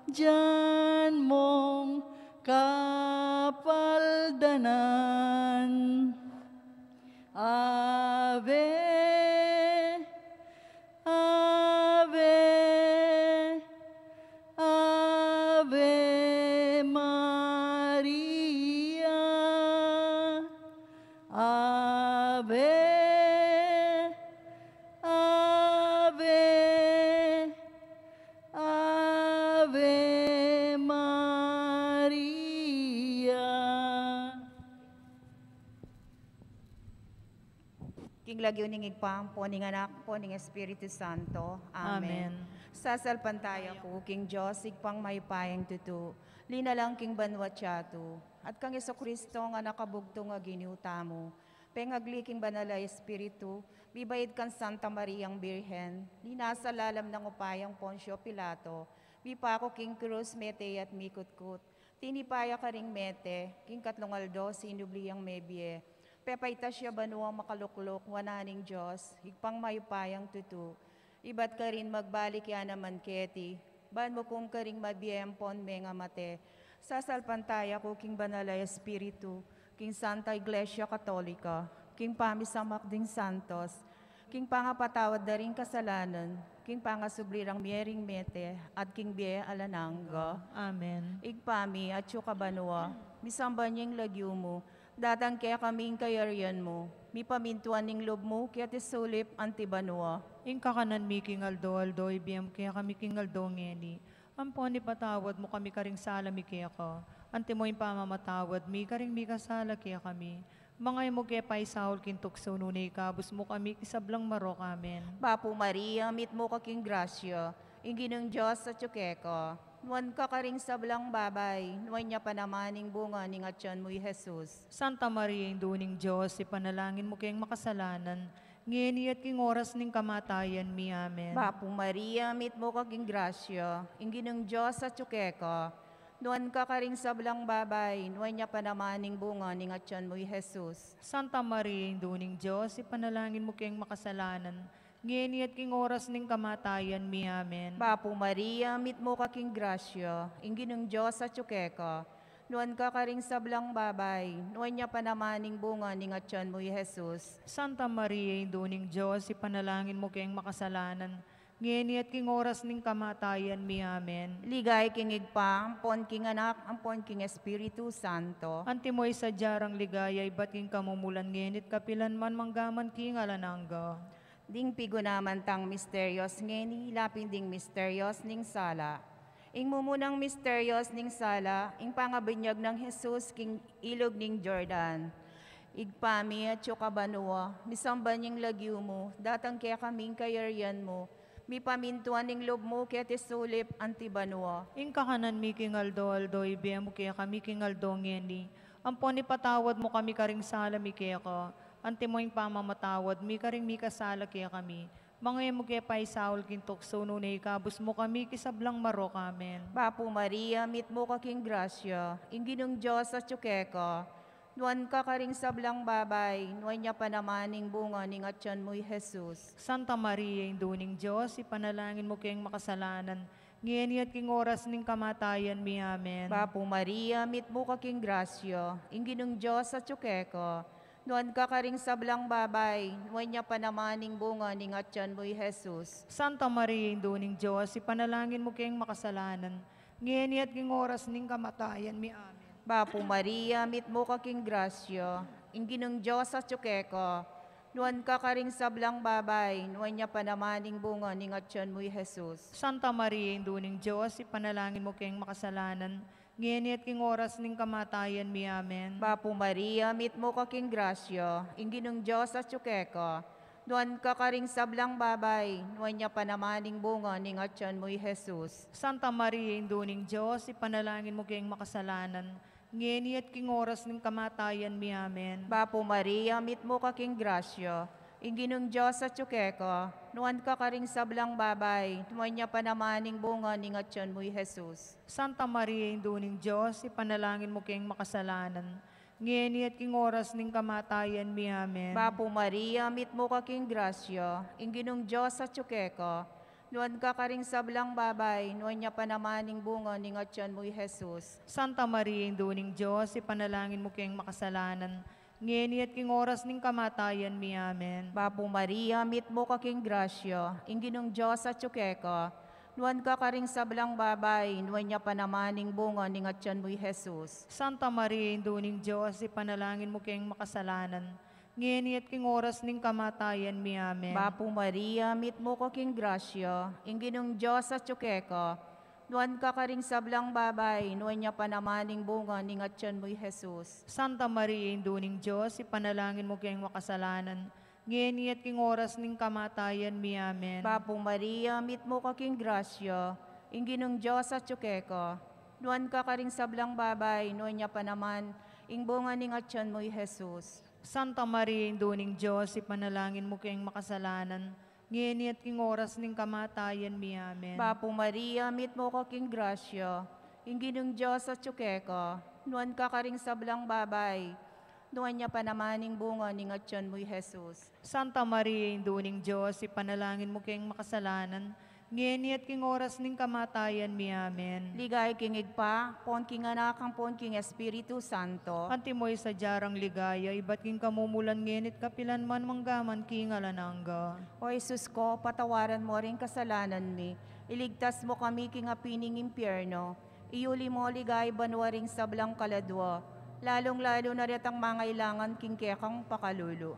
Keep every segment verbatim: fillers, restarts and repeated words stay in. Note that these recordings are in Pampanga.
Dian mong kapaldanan. Ave, Ave, Ave Maria. Ave, Ave, Ave Maria. King lagyu ning Ibpa, ampon ning Anak, ampon ning Espiritu Santo. Amen. Amen. Sasalpantaya ku king Dios, Ibpang mayupayang tutu, linalang king banua at yatu, at kang Jesucristo nga Anak a bugtung a Ginu tamu, pengagli king Banal a Espiritu, mibaid kang Santa Mariang Birhen, linasa lalam nang upayang Poncio Pilato, mipaku king krus, mete ya at mikutkut, tinipa ya karing mete, king katlung aldo sinubli yang mebie, pepaitas ya banua makalukluk wanan ning Dios, Ibpang mayupayang tutu, ibat karin magbalik ya naman keti, ban mukum karing mabie ampon mengamate. Sasalpantaya ku king Banal a Espiritu, king Santa Iglesia Katolika, king pamisamak ding santos, king pangapatawad da ring kasalanan, king pangasubli rang mie ring mete, at king bie alang angga. Amen. Ibpa mi, atsu ka banua, misamban ya ing lagyu mu, datang kekami ing kayarian mu, mipamintuan ing lub mu keti sulip anti banua. Ing kakanan mi king aldo-aldo ibie mu kekami king aldo ngeni. Ampon ipatawad mu kami karing sala mi keka, antimo ing pamamatawad mi karing mikasala kekami. Manga e mu ke paisaul king tuksu, nune ikabus mu kami king sablang marok. Amen. Bapu Maria, mitmu ka king grasya, ing Ginung Dios atyu keka. Nuan ka karing sablang babai, nuan ya pa naman ing bunga ning atyan mu, i Jesus. Santa Maria, Indu ning Dios, ipanalangin mu keng makasalanan, ngeni at king oras ning kamatayan mi. Amen. Bapu Maria, mitmu ka king grasya, ing Ginung Dios atyu keka. Nuan ka karing sablang babai, nuan ya pa naman ing bunga ning atyan mu, i Jesus. Santa Maria, Indu ning Dios, ipanalangin mu keng makasalanan, ngeni at king oras ning kamatayan mi. Amen. Bapu Maria, mitmu ka king grasya, ing Ginung Dios atyu keka. Nuan ka karing sablang babai, nuan ya pa naman ing bunga ning atyan mu, i Jesus. Santa Maria, Indu ning Dios, ipanalangin mu keng makasalanan, ngeni at king oras ning kamatayan mi. Amen. Ligaya king Ibpa, ampon king Anak, ampon king Espiritu Santo. Antimo ing sadya rang ligaya ibat king kamumulan, ngeni at kapilan man, manggaman king alang angga. Ding pigunaman tang misterios ngeni, lapin ding misterios ning sala. Ing mumunang misterios ning sala, ing pangabinyag nang Jesus king ilug ning Jordan. Ibpa mi, atyu ka banua, misamban ya ing lagyu mu, datang kekami ing kayarian mu, mipamintuan ing lub mu keti sulip anti banua. Ing kakanan mi king aldo-aldo ibie mu kekami king aldo ngeni. Ampon ipatawad mu kami karing sala mi keka, antimo ing pamamatawad mi karing mikasala kekami. Manga e mu ke paisaul king tuksu, nune ikabus mu kami king sablang marok. Amen. Bapu Maria, mitmu ka king grasya, ing Ginung Dios atyu keka. Nuan ka karing sablang babai, nuan ya pa naman ing bunga ning atyan mu, i Jesus. Santa Maria, Indu ning Dios, ipanalangin mu keng makasalanan, ngeni at king oras ning kamatayan mi. Amen. Bapu Maria, mitmu ka king grasya, ing Ginung Dios atyu keka. Nuan ka karing sablang babai, nuan ya pa naman ing bunga ning atyan mu, i Jesus. Santa Maria, Indu ning Dios, ipanalangin mu keng makasalanan, ngeni at king oras ning kamatayan mi. Amen. Bapu Maria, mitmu ka king grasya, ing Ginung Dios atyu keka. Nuan ka karing sablang babai, nuan ya pa naman ing bunga ning atyan mu, i Jesus. Santa Maria, Indu ning Dios, ipanalangin mu keng makasalanan, ngeni at king oras ning kamatayan mi. Amen. Bapu Maria, mitmu ka king grasya, ing Ginung Dios atyu keka. Nuan ka karing sablang babai, nuan ya pa naman ing bunga ning atyan mu, i Jesus. Santa Maria, Indu ning Dios, ipanalangin mu keng makasalanan, ngeni at king oras ning kamatayan mi. Amen. Bapu Maria, mitmu ka king grasya, ing Ginung Dios atyu keka. Nuan ka karing sablang babai, nuan ya pa naman ing bunga ning atyan mu, i Jesus. Santa Maria, Indu ning Dios, ipanalangin mu keng makasalanan, ngeni at king oras ning kamatayan mi. Amen. Bapu Maria, mitmu ka king grasya, ing Ginung Dios atyu keka. Nuan ka karing sablang babai, nuan ya pa naman ing bunga ning atyan mu, i Jesus. Santa Maria, Indu ning Dios, ipanalangin mu keng makasalanan, ngeni at king oras ning kamatayan mi. Amen. Bapu Maria, mitmu ka king grasya, ing Ginung Dios atyu keka. Nuan ka karing sablang babai, nuan ya pa naman ing bunga ning atyan mu, i Jesus. Santa Maria, Indu ning Dios, ipanalangin mu keng makasalanan, ngeni at king oras ning kamatayan mi. Amen. Bapu Maria, mitmu ka king grasya, ing Ginung Dios atyu keka. Nuan ka karing sablang babai, nuan ya pa naman ing bunga ning atyan mu, i Jesus. Santa Maria, Indu ning Dios, ipanalangin mu keng makasalanan, ngeni at king oras ning kamatayan mi. Amen. Bapu Maria, mitmu ka king grasya, ing Ginung Dios atyu keka. Nuan ka karing sablang babai, nuan ya pa naman ing bunga ning atyan mu, i Jesus. Santa Maria, Indu ning Dios, ipanalangin mu keng makasalanan, ngeni at king oras ning kamatayan mi. Amen. Bapu Maria, mitmu ka king grasya, ing Ginung Dios atyu keka. Nuan ka karing sablang babai, nuan ya pa naman ing bunga ning atyan mu, i Jesus. Santa Maria, Indu ning Dios, ipanalangin mu keng makasalanan, ngeni at king oras ning kamatayan mi. Amen. Ligaya king Ibpa, ampon king Anak, ampon king Espiritu Santo. Antimo ing sadya rang ligaya, ibat king kamumulan, ngeni at kapilan man, mangga man king alang angga. O Jesus ko, patawaran mu ring kasalanan mi, iligtas mu kami king api ning impyerno, iyuli mu king banua ring sablang kaladua, lalung-lalu na retang mangailangan king kekang pakalulu.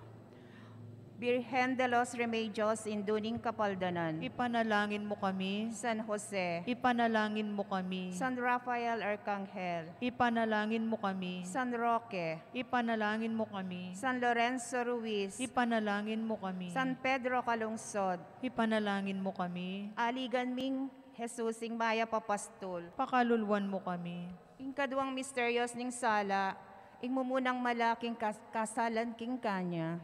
Virgen de los Remedios, Indu ning Kapaldanan. Ipanalangin mu kami. San Jose. Ipanalangin mu kami. San Rafael Arcangel. Ipanalangin mu kami. San Roque. Ipanalangin mu kami. San Lorenzo Ruiz. Ipanalangin mu kami. San Pedro Calungsod. Ipanalangin mu kami. Aligan ming Jesus, ing mayap a pastul. Pakaluluan mu kami. Ing kaduang misteryos ning sala, ing mumunang mala king kas-, kasalan king kanya.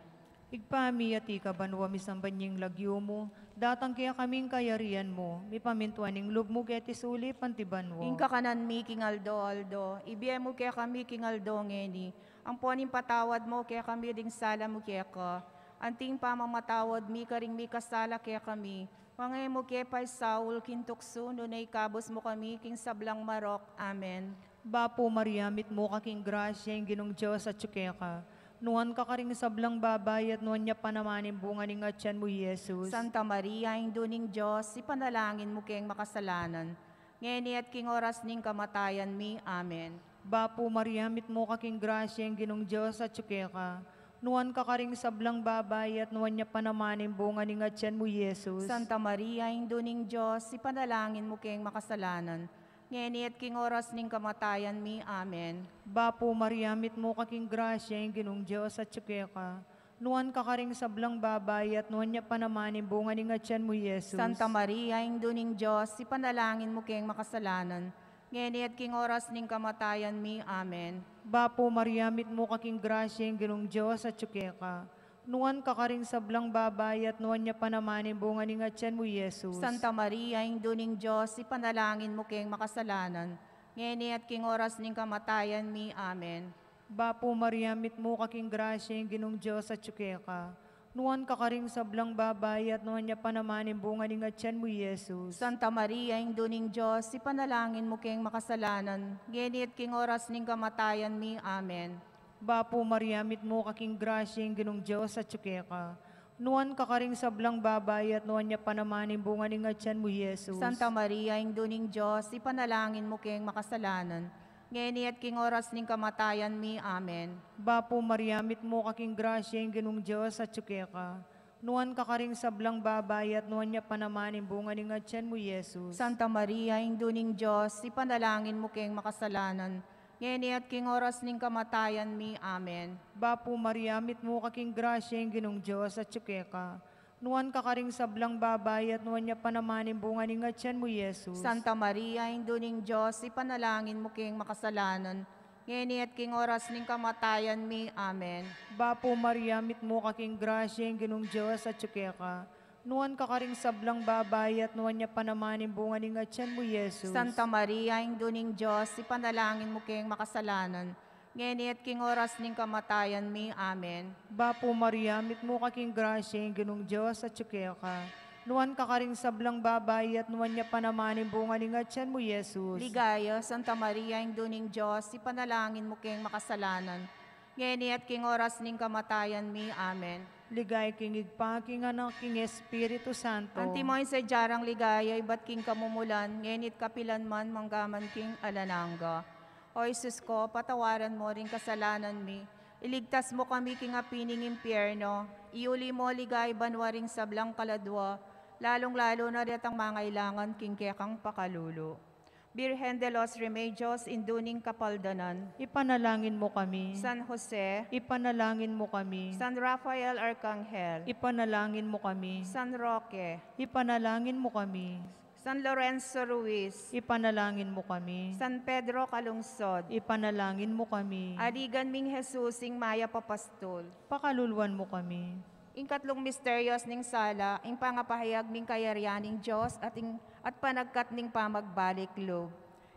Ibpa mi, atiu ka banua, misamban ya ing lagyu mu, datang kekami ing kayarian mu, mipamintuan ing lub mu keti sulip anti banua. Ing kakanan mi king aldo-aldo, ibie mu kekami king aldo ngeni, ampon ipatawad mu kekami ding sala mi keka, anti ing pamamatawad mi karing mikasala kekami, manga e mu ke paisaul king tuksu, nune ikabus mu kami king sablang marok. Amen. Bapu Maria, mitmu ka king grasya, ing Ginung Dios atyu keka. Nuan ka karing sablang babai, at nuan ya pa naman ing bunga ning atyan mu, i Jesus. Santa Maria, Indu ning Dios, ipanalangin mu keng makasalanan, ngeni at king oras ning kamatayan mi. Amen. Bapu Maria, mitmu ka king grasya, ing Ginung Dios atyu keka. Nuan ka karing sablang babai, at nuan ya pa naman ing bunga ning atyan mu, i Jesus. Santa Maria, Indu ning Dios, ipanalangin mu keng makasalanan, ngeni at king oras ning kamatayan mi. Amen. Bapu Maria, mitmu ka king grasya, ing Ginung Dios atyu keka. Nuan ka karing sablang babai, at nuan ya pa naman ing bunga ning atyan mu, i Jesus. Santa Maria, Indu ning Dios, ipanalangin mu keng makasalanan, ngeni at king oras ning kamatayan mi. Amen. Bapu Maria, mitmu ka king grasya, ing Ginung Dios atyu keka. Nuan ka karing sablang babai, at nuan ya pa naman ing bunga ning atyan mu, i Jesus. Santa Maria, Indu ning Dios, ipanalangin mu keng makasalanan, ngeni at king oras ning kamatayan mi. Amen. Bapu Maria, mitmu ka king grasya, ing Ginung Dios atyu keka. Nuan ka karing sablang babai, at nuan ya pa naman ing bunga ning atyan mu, i Jesus. Santa Maria, Indu ning Dios, ipanalangin mu keng makasalanan, ngeni at king oras ning kamatayan mi. Amen. Bapu Maria, mitmu ka king grasya, ing Ginung Dios atyu keka. Nuan ka karing sablang babai, at nuan ya pa naman ing bunga ning atyan mu, i Jesus. Santa Maria, Indu ning Dios, ipanalangin mu keng makasalanan, ngeni at king oras ning kamatayan mi. Amen. Bapu Maria, mitmu ka king grasya, ing Ginung Dios atyu keka. Nuan ka karing sablang babai, at nuan ya pa naman ing bunga ning atyan mu, i Jesus. Santa Maria, Indu ning Dios, ipanalangin mu keng makasalanan, ngeni at king oras ning kamatayan mi. Amen. Bapu Maria, mitmu ka king grasya, ing Ginung Dios atyu keka. Nuan ka karing sablang babai, at nuan ya pa naman ing bunga ning atyan mu, i Jesus. Santa Maria, Indu ning Dios, ipanalangin mu keng makasalanan, ngeni at king oras ning kamatayan mi. Amen. Bapu Maria, mitmu ka king grasya, ing Ginung Dios atyu keka. Nuan ka karing sablang babai, at nuan ya pa naman ing bunga ning atyan mu, i Jesus. Santa Maria, Indu ning Dios, ipanalangin mu keng makasalanan, ngeni at king oras ning kamatayan mi. Amen. Bapu Maria, mitmu ka king grasya, ing Ginung Dios atyu keka. Nuan ka karing sablang babai, at nuan ya pa naman ing bunga ning atian mu, Jesus. Ligaya, Santa Maria, Indu ning Dios, ipanalangin mu keng makasalanan, ngeni at king oras ning kamatayan mi. Amen. Ligaya king Ibpa, king Anak, king Espiritu Santo. Antimo ing sadya rang ligaya ibat king kamumulan, ngeni at kapilan man, manggaman king alang angga. O Jesus ko, patawaran mo ring kasalanan mi, iligtas mo kami king api ning impyerno, iuli mo ligaya banua ring sablang kaladua, lalung-lalu na retang mangailangan king kekang pakalulu. Birhen de los Remedios, Indu ning Kapaldanan. Ipanalangin mo kami. San Jose. Ipanalangin mo kami. San Rafael Arcangel. Ipanalangin mo kami. San Roque. Ipanalangin mo kami. San Lorenzo Ruiz. Ipanalangin mo kami. San Pedro Calungsod. Ipanalangin mo kami. Aligan ming Jesus, ing mayap a pastul. Pakaluluan mo kami. Ing katlung misterios ning sala, ing pangapahayag ning kayarian ning Dios at ing, at panagkat ning pamagbalik lub.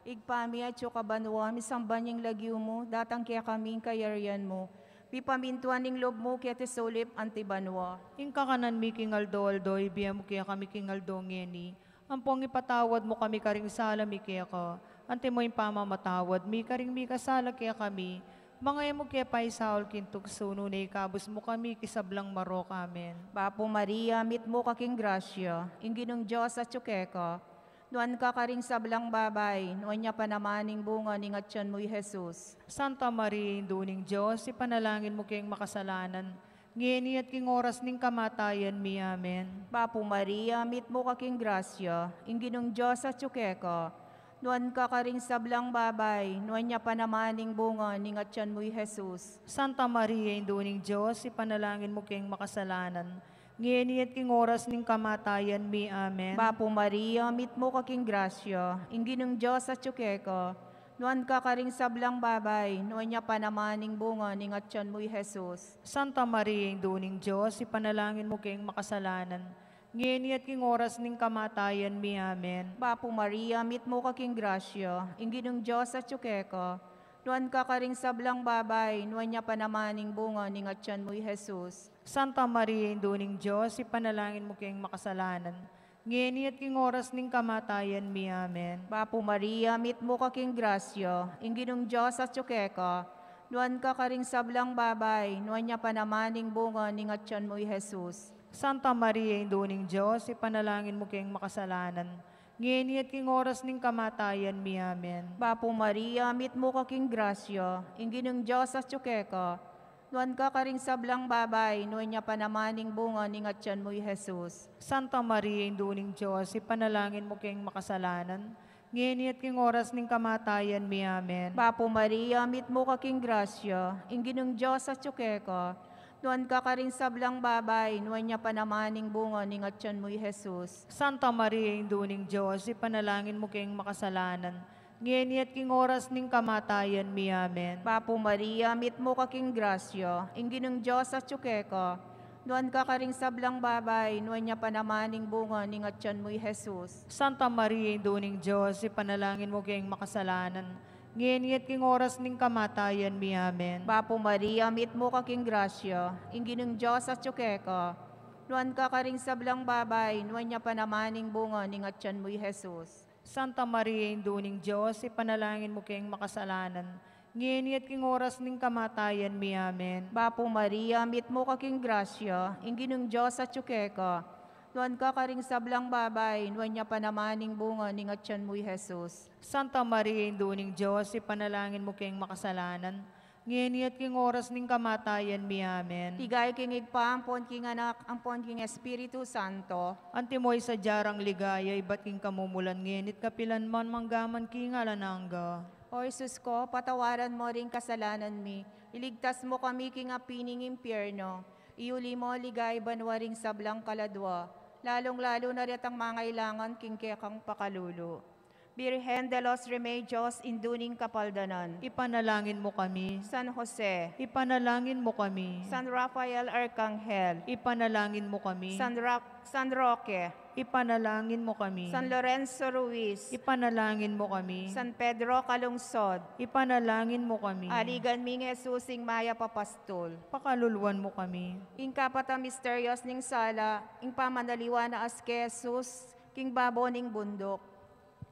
Ibpa mi, atsu ka banua, misamban ya ing lagyu mu, datang kekami ing kayarian mu, mipamintuan ing lub mu keti sulip anti banua. Ing kakanan mi king aldo-aldo, ibie mu kekami king aldo ngeni, ampong ipatawad mu kami karing sala mi keka, antimo ing pamamatawad mi karing mikasala kekami. Manga e mu ke paisaul king tuksu, nune ikabus mu kami king sablang marok. Amen. Bapu Maria, mitmu ka king grasya, ing Ginung Dios atyu keka. Nuan ka karing sablang babai, nuan ya pa naman ing bunga ning atyan mu, i Jesus. Santa Maria, Indu ning Dios, ipanalangin mu keng makasalanan, ngeni at king oras ning kamatayan mi. Amen. Bapu Maria, mitmu ka king grasya, ing Ginung Dios atyu keka. Nuan ka karing sablang babai, nuan ya pa naman ing bunga ning atyan mu, i Jesus. Santa Maria, Indu ning Dios, ipanalangin mu keng makasalanan, ngeni at king oras ning kamatayan mi. Amen. Bapu Maria, mitmu ka king grasya, ing Ginung Dios atyu keka. Nuan ka karing sablang babai, nuan ya pa naman ing bunga ning atyan mu, i Jesus. Santa Maria, Indu ning Dios, ipanalangin mu keng makasalanan, ngeni at king oras ning kamatayan mi. Amen. Bapu Maria, mitmu ka king grasya, ing Ginung Dios atyu keka. Nuan ka karing sablang babai, nuan ya pa naman ing bunga ning atyan mu, i Jesus. Santa Maria, Indu ning Dios, ipanalangin mu keng makasalanan, ngeni at king oras ning kamatayan mi. Amen. Bapu Maria, mitmu ka king grasya, ing Ginung Dios atyu keka. Nuan ka karing sablang babai, nuan ya pa naman ing bunga ning atyan mu, i Jesus. Santa Maria, Indu ning Dios, ipanalangin mu keng makasalanan, ngeni at king oras ning kamatayan mi. Amen. Bapu Maria, mitmu ka king grasya, ing Ginung Dios atyu keka. Nuan ka karing sablang babai, nuan ya pa naman ing bunga ning atyan mu, i Jesus. Santa Maria, Indu ning Dios, ipanalangin mu keng makasalanan, ngeni at king oras ning kamatayan mi. Amen. Bapu Maria, mitmu ka king grasya, ing Ginung Dios atyu keka. Nuan ka karing sablang babai, nuan ya pa naman ing bunga ning atyan mu, i Jesus. Santa Maria, Indu ning Dios, ipanalangin mu keng makasalanan, ngeni at king oras ning kamatayan mi. Amen. Bapu Maria, mitmu ka king grasya, ing Ginung Dios atyu keka. Nuan ka karing sablang babai, nuan ya pa naman ing bunga ning atyan mu, i Jesus. Santa Maria, Indu ning Dios, ipanalangin mu keng makasalanan, ngeni at king oras ning kamatayan mi. Amen. Bapu Maria, mitmu ka king grasya, ing Ginung Dios atyu keka. Nuan ka karing sablang babai, nuan ya pa naman ing bunga ning atyan mu, i Jesus. Santa Maria, Indu ning Dios, ipanalangin mu keng makasalanan, ngeni at king oras ning kamatayan mi. Amen. Bapu Maria, mitmu ka king grasya, ing Ginung Dios atyu keka. Nuan ka karing sablang babai, nuan ya pa naman ing bunga ning atyan mu, i Jesus. Santa Maria, Indu ning Dios, ipanalangin mu keng makasalanan, ngeni at king oras ning kamatayan mi. Amen. Ligaya king Ibpa, ampon king Anak, ampon king Espiritu Santo. Antimo ing sadya rang ligaya ibat king kamumulan, ngeni at kapilan man, manggaman king alang angga. O Jesus ko, patawaran mo ring kasalanan mi, iligtas mo kami king api ning impyerno, iuli mo ligaya banua ring sablang kaladua, lalung-lalu na retang mangailangan king kekang pakalulu. Birhen de los Remedios, Indu ning Kapaldanan. Ipanalangin mo kami. San Jose. Ipanalangin mo kami. San Rafael Arcangel. Ipanalangin mo kami. San Ra-, San Roque. Ipanalangin mo kami. San Lorenzo Ruiz. Ipanalangin mo kami. San Pedro Calungsod. Ipanalangin mo kami. Aligan mi Jesus ing mayap a pastul. Pakaluluan mo kami. Ing kapat a misteryos ning sala, ing pamanaliwan na as kay Jesus king babo ning bunduk.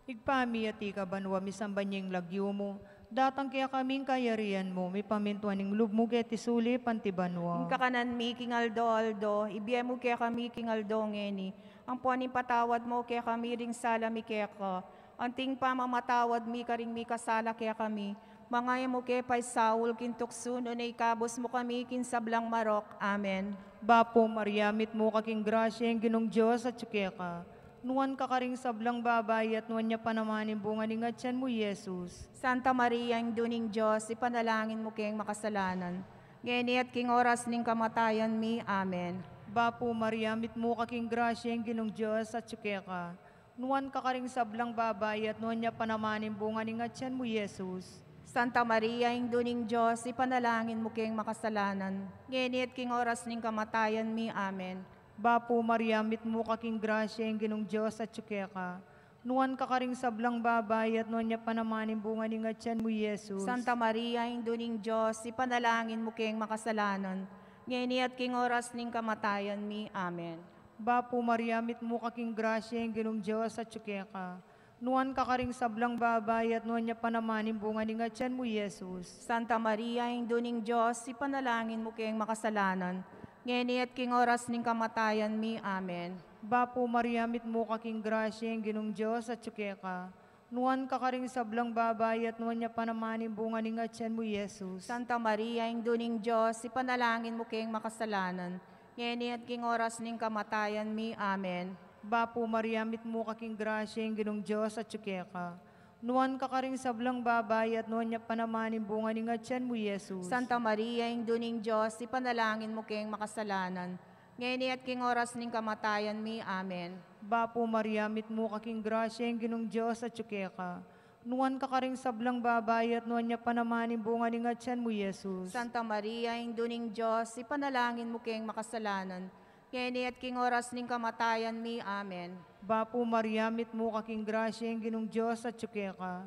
Ibpa mi, atiu ka banua, misamban ya ing lagyu mu, datang kekami ing kayarian mu, mipamintuan ing lub mu keti sulip anti banua. Ing kakanan mi king aldo-aldo, ibie mu kekami king aldo ngeni, ampon ipatawad mu kekami ring sala mi keka, anti ing pamamatawad mi karing mikasala kekami, manga e mu ke paisaul king tuksu, nune ikabus mu kami king sablang marok. Amen. Bapu Maria, mitmu ka king grasya, ing Ginung Dios atyu keka. Nuan ka karing sablang babai, at nuan ya pa naman ing bunga ning atyan mu, Jesus. Santa Maria, Indu ning Dios, ipanalangin mu keng makasalanan, ngeni at king oras ning kamatayan mi. Amen. Bapu Maria, mitmu ka king grasya, ing Ginung Dios atyu keka. Nuan ka karing sablang babai, at nuan ya pa naman ing bunga ning atyan mu, Jesus. Santa Maria, Indu ning Dios, ipanalangin mu keng makasalanan, ngeni at king oras ning kamatayan mi. Amen. Bapu Maria, mitmu ka king grasya, ing Ginung Dios atyu keka. Nuan ka karing sablang babai, at nuan ya pa naman ing bunga ning atyan mu, Jesus. Santa Maria, Indu ning Dios, ipanalangin mu keng makasalanan, ngeni at king oras ning kamatayan mi. Amen. Bapu Maria, mitmu ka king grasya, ing Ginung Dios atyu keka. Nuan ka karing sablang babai, at nuan ya pa naman ing bunga ning atyan mu, Jesus. Santa Maria, Indu ning Dios, ipanalangin mu keng makasalanan, ngeni at king oras ning kamatayan mi. Amen. Bapu Maria, mitmu ka king grasya, ing Ginung Dios atyu keka. Nuan ka karing sablang babai, at nuan ya pa naman ing bunga ning atyan mu, Jesus. Santa Maria, Indu ning Dios, ipanalangin mu keng makasalanan, ngeni at king oras ning kamatayan mi. Amen. Bapu Maria, mitmu ka king grasya, ing Ginung Dios atyu keka. Nuan ka karing sablang babai, at nuan ya pa naman ing bunga ning atyan mu, Jesus. Santa Maria, Indu ning Dios, ipanalangin mu keng makasalanan, ngeni at king oras ning kamatayan mi. Amen. Bapu Maria, mitmu ka king grasya, ing Ginung Dios atyu keka. Nuan ka karing sablang babai, at nuan ya pa naman ing bunga ning atyan mu, Jesus. Santa Maria, Indu ning Dios, ipanalangin mu keng makasalanan, ngeni at king oras ning kamatayan mi. Amen. Bapu Maria, mitmu ka king grasya, ing Ginung Dios atyu keka.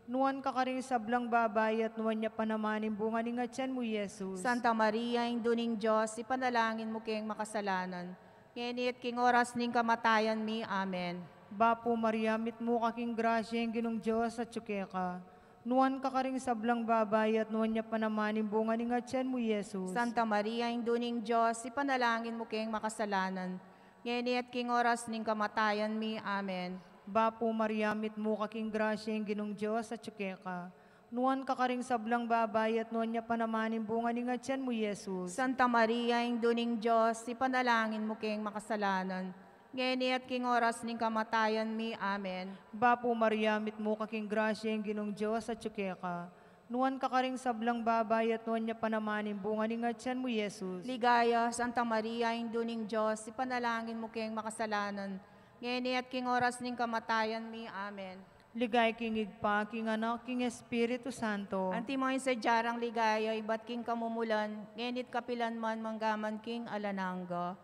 Nuan ka karing sablang babai, at nuan ya pa naman ing bunga ning atyan mu, Jesus. Santa Maria, Indu ning Dios, ipanalangin mu keng makasalanan, ngeni at king oras ning kamatayan mi. Amen. Bapu Maria, mitmu ka king grasya, ing Ginung Dios atyu keka. Nuan ka karing sablang babai, at nuan ya pa naman ing bunga ning atyan mu, Jesus. Santa Maria, Indu ning Dios, ipanalangin mu keng makasalanan, ngeni at king oras ning kamatayan mi. Amen. Bapu Maria, mitmu ka king grasya, ing Ginung Dios atyu keka. Nuan ka karing sablang babai, at nuan ya pa naman ing bunga ning atyan mu, Jesus. Santa Maria, Indu ning Dios, ipanalangin mu keng makasalanan, ngeni at king oras ning kamatayan mi. Amen. Bapu Maria, mitmu ka king grasya, ing Ginung Dios atyu keka. Nuan ka karing sablang babai, at nuan ya pa naman ing bunga ning atyan mu, Jesus. Ligaya, Santa Maria, Indu ning Dios, ipanalangin mu keng makasalanan, ngeni at king oras ning kamatayan mi. Amen. Ligaya king Ibpa, king Anak, king Espiritu Santo. Antimo ing sadya rang ligaya ibat king kamumulan, ngeni't kapilan man, manggaman king alang angga.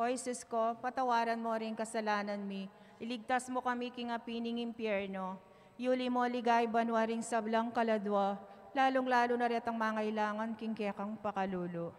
O Jesus ko, patawaran mo ring kasalanan mi, iligtas mo kami king api ning impyerno, yuli mo ligaya ing banua ring sablang kaladua, lalung-lalu na retang mangailangan king kekang pakalulu.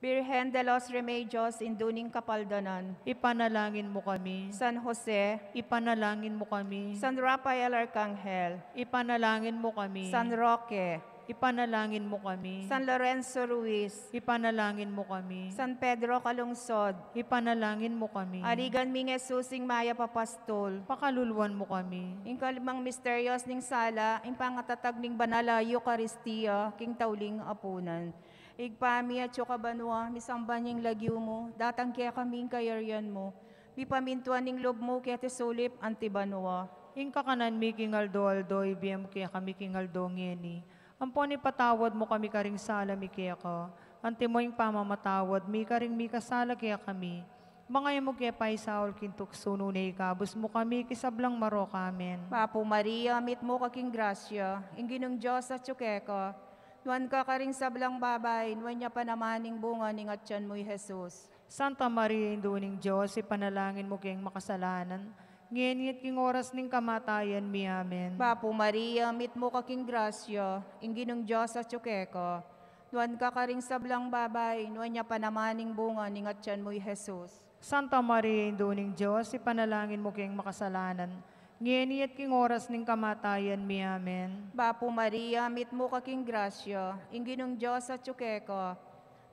Birhen de los Remedios, Indu ning Kapaldanan. Ipanalangin mo kami. San Jose. Ipanalangin mo kami. San Rafael Arcangel. Ipanalangin mo kami. San Roque. Ipanalangin mo kami. San Lorenzo Ruiz. Ipanalangin mo kami. San Pedro Calungsod. Ipanalangin mo kami. Aligan mi Jesus ing mayap a pastul. Pakaluluan mo kami. Ing kalimang misteryos ning sala, ing pangatatag ning banal a Eukaristia king tauling apunan. Ibpa mi, atsu ka banua, misamban ya ing lagyu mu, datang kekami ing kayarian mu, mipamintuan ing lub mu keti sulip anti banua. Ing kakanan mi king aldo-aldo, ibie mu kekami king aldo ngeni. Ampon ipatawad mu kami karing sala mi keka, anti mo ing pamamatawad mi karing mikasala kekami. Manga e mu ke paisaul king tuksu, nune ikabus mu kami king sablang marok. Amen. Bapu Maria, mitmu ka king grasya, ing Ginung Dios atsu keka. Nuan ka karing sablang babai, nuan ya pa naman ing bunga ning atyan mu, i Jesus. Santa Maria, Indu ning Dios, ipanalangin mu keng makasalanan, ngeni at king oras ning kamatayan mi. Amen. Bapu Maria, mitmu ka king grasya, ing Ginung Dios atyu keka. Nuan ka karing sablang babai, nuan ya pa naman ing bunga ning atyan mu, i Jesus. Santa Maria, Indu ning Dios, ipanalangin mu keng makasalanan, ngeni at king oras ning kamatayan mi. Amen. Bapu Maria, mitmu ka king grasya, ing Ginung Dios atyu keka.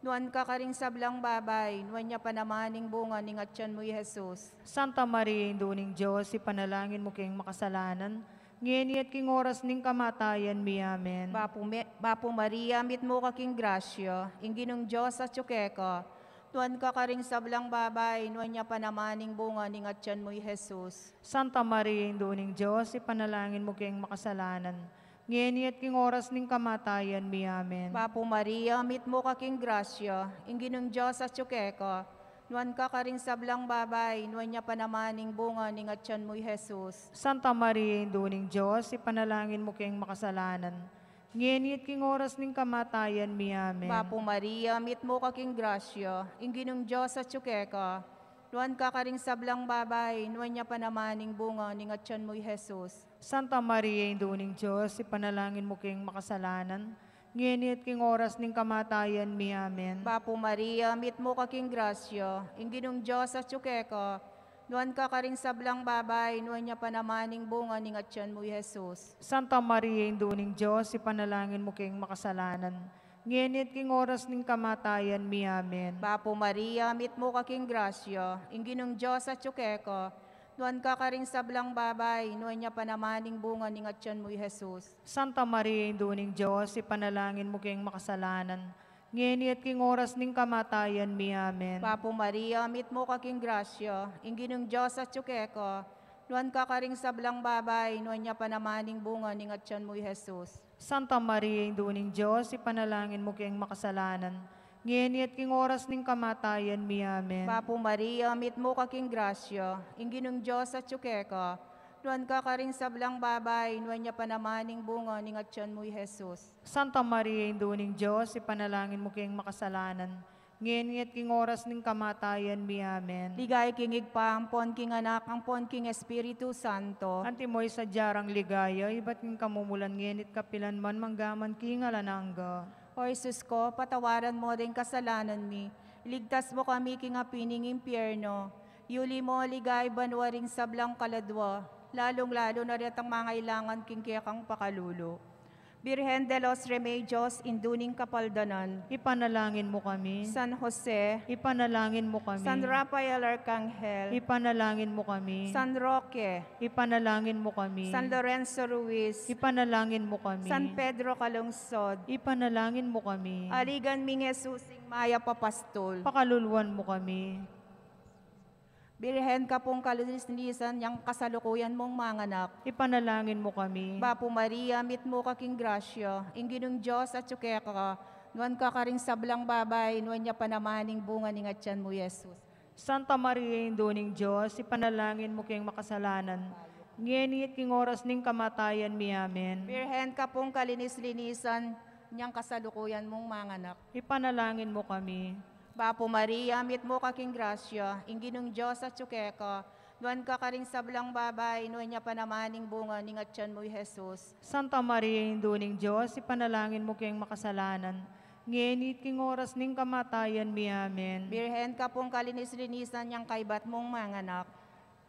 Nuan ka karing sablang babai, nuan ya pa naman ing bunga ning atyan mu, i Jesus. Santa Maria, Indu ning Dios, ipanalangin mu keng makasalanan, ngeni at king oras ning kamatayan mi. Amen. Bapu, me, Bapu Maria, mitmu ka king grasya, ing Ginung Dios atyu keka. Nuan ka karing sablang babai, nuan ya pa naman ing bunga ning atyan mu, i Jesus. Santa Maria, Indu ning Dios, ipanalangin mu keng makasalanan, ngeni at king oras ning kamatayan mi. Amen. Bapu Maria, mitmu ka king grasya, ing Ginung Dios atyu keka. Nuan ka karing sablang babai, nuan ya pa naman ing bunga ning atyan mu, i Jesus. Santa Maria, Indu ning Dios, ipanalangin mu keng makasalanan, ngeni at king oras ning kamatayan mi. Amen. Bapu Maria, mitmu ka king grasya, ing Ginung Dios atyu keka. Nuan ka karing sablang babai, nuan ya pa naman ing bunga ning atyan mu, i Jesus. Santa Maria, Indu ning Dios, ipanalangin mu keng makasalanan, ngeni at king oras ning kamatayan mi. Amen. Bapu Maria, mitmu ka king grasya, ing Ginung Dios atyu keka. Nuan ka karing sablang babai, nuan ya pa naman ing bunga ning atyan mu, i Jesus. Santa Maria, Indu ning Dios, ipanalangin mu keng makasalanan, ngeni at king oras ning kamatayan mi. Amen. Bapu Maria, mitmu ka king grasya, ing Ginung Dios atyu keka. Nuan ka karing sablang babai, nuan ya pa naman ing bunga ning atyan mu, i Jesus. Santa Maria, Indu ning Dios, ipanalangin mu keng makasalanan, ngeni at king oras ning kamatayan mi. Amen. Bapu Maria, mitmu ka king grasya, ing Ginung Dios atyu keka. Nuan ka karing sablang babai, nuan ya pa naman ing bunga ning atyan mu, i Jesus. Santa Maria, Indu ning Dios, ipanalangin mu keng makasalanan, ngeni at king oras ning kamatayan mi. Amen. Bapu Maria, mitmu ka king grasya, ing Ginung Dios atyu keka. Nuan ka karing sablang babai, nuan ya pa naman ing bunga ning atyan mu, i Jesus. Santa Maria, Indu ning Dios, ipanalangin mu keng makasalanan, ngeni at king oras ning kamatayan mi. Amen. Ligaya king Ibpa, ampon king Anak, ampon king Espiritu Santo. Antimo ing sadya rang ligaya, ibat king kamumulan, ngeni at kapilan man, mangga man king alang angga. O Jesus ko, patawaran mo ring kasalanan mi, iligtas mo kami king api ning impyerno, yuli mo king ligaya banua ring sablang kaladua, lalung-lalu na retang mangailangan king kekang pakalulu. Birhen de los Remedios, Indu ning Kapaldanan. Ipanalangin mu kami. San Jose. Ipanalangin mu kami. San Rafael Arcangel. Ipanalangin mu kami. San Roque. Ipanalangin mu kami. San Lorenzo Ruiz. Ipanalangin mu kami. San Pedro Calungsod. Ipanalangin mu kami. Aligan ming Jesus, ing mayap a pastul. Pakaluluan mu kami. Birhen ka pung kalinis-linisan, yang kasalukuyan mung manganak. Ipanalangin mu kami. Bapu Maria, mitmu ka king grasya, ing Ginung Dios atyu keka, nuan ka karing sablang babai, nuan ya pa naman ing bunga ning atyan mu, Jesus. Santa Maria, Indu ning Dios, ipanalangin mu keng makasalanan, ngeni at king oras ning kamatayan mi. Amen. Birhen ka pung kalinis-linisan, yang kasalukuyan mung manganak. Ipanalangin mu kami. Bapu Maria, mitmu ka king grasya, ing Ginung Dios atyu keka, nuan ka karing sablang babai, nuan ya pa naman ing bunga ning atyan mu, i Jesus. Santa Maria, Indu ning Dios, ipanalangin mu keng makasalanan, ngeni at king oras ning kamatayan mi. Amen. Birhen ka pung kalinis-linisan, yang kaybat mung manganak.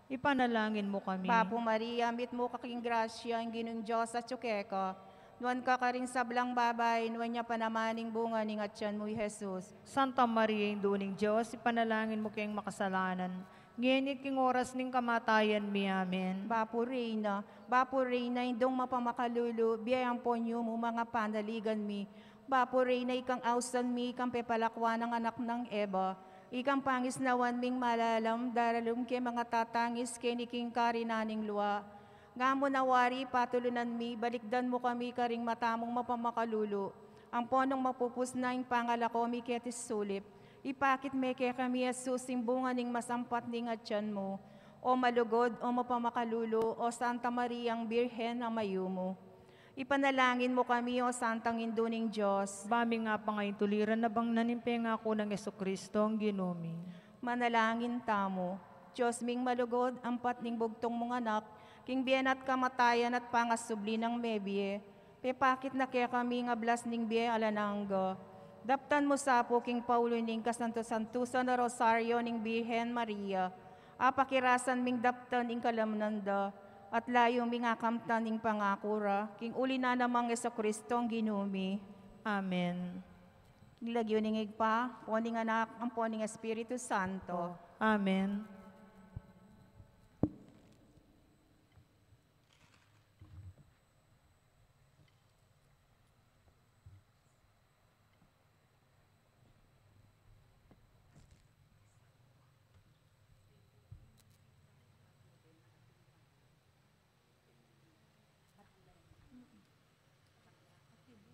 Ipanalangin mu kami. Bapu Maria, mitmu ka king grasya, ing Ginung Dios atyu keka, nuan ka karing sablang babai, nuan ya pa naman ing bunga ning atyan mu, i Jesus. Santa Maria, Indu ning Dios, ipanalangin mu keng makasalanan, ngeni at king oras ning kamatayan mi. Amen. Bapu Reyna, Bapu Reyna, Indung mapamakalulu, bie ampon yumu manga panaligan mi, Bapu Reyna, ikang ausan mi, ikang pepalakwan nang anak nang Eva, ikang pangisnawan ming malalam, daralum ke manga tatangis keni king karinan ning lua. Ngamu na wari patulunan mi, balikdan mu kami karing mata mung mapamakalulu, ampon nung mapupus na ing pangalako mi keti sulip, ipakit me kekami, i Jesus, ing bunga ning masampat ning atyan mu. O malugud, o mapamakalulu, o Santa Mariang Birhen a mayumu. Ipanalangin mu kami, O Santang Indu ning Dios. Ba ming apangaintuliran na bang na ning pengaku nang Jesucristo, ang Ginu mi. Manalangin tamu. Dios ming malugud, ampat ning bugtung mung Anak, king bie na at kamatayan at pangasubli nang mebie, pepakit na kekami ing ablas ning bie alang angga. Daptan mu sa pu king pauli ning kasantu-santusan a Rosario ning Birhen Maria, apakirasan ming daptan ing kalamnan da, at layu ming akamtan ing pangaku ra, king uli na namang Jesucristo ang Ginu mi. Amen. King lagyu ning Ibpa, ampo ning Anak, ampo ning Espiritu Santo. Amen.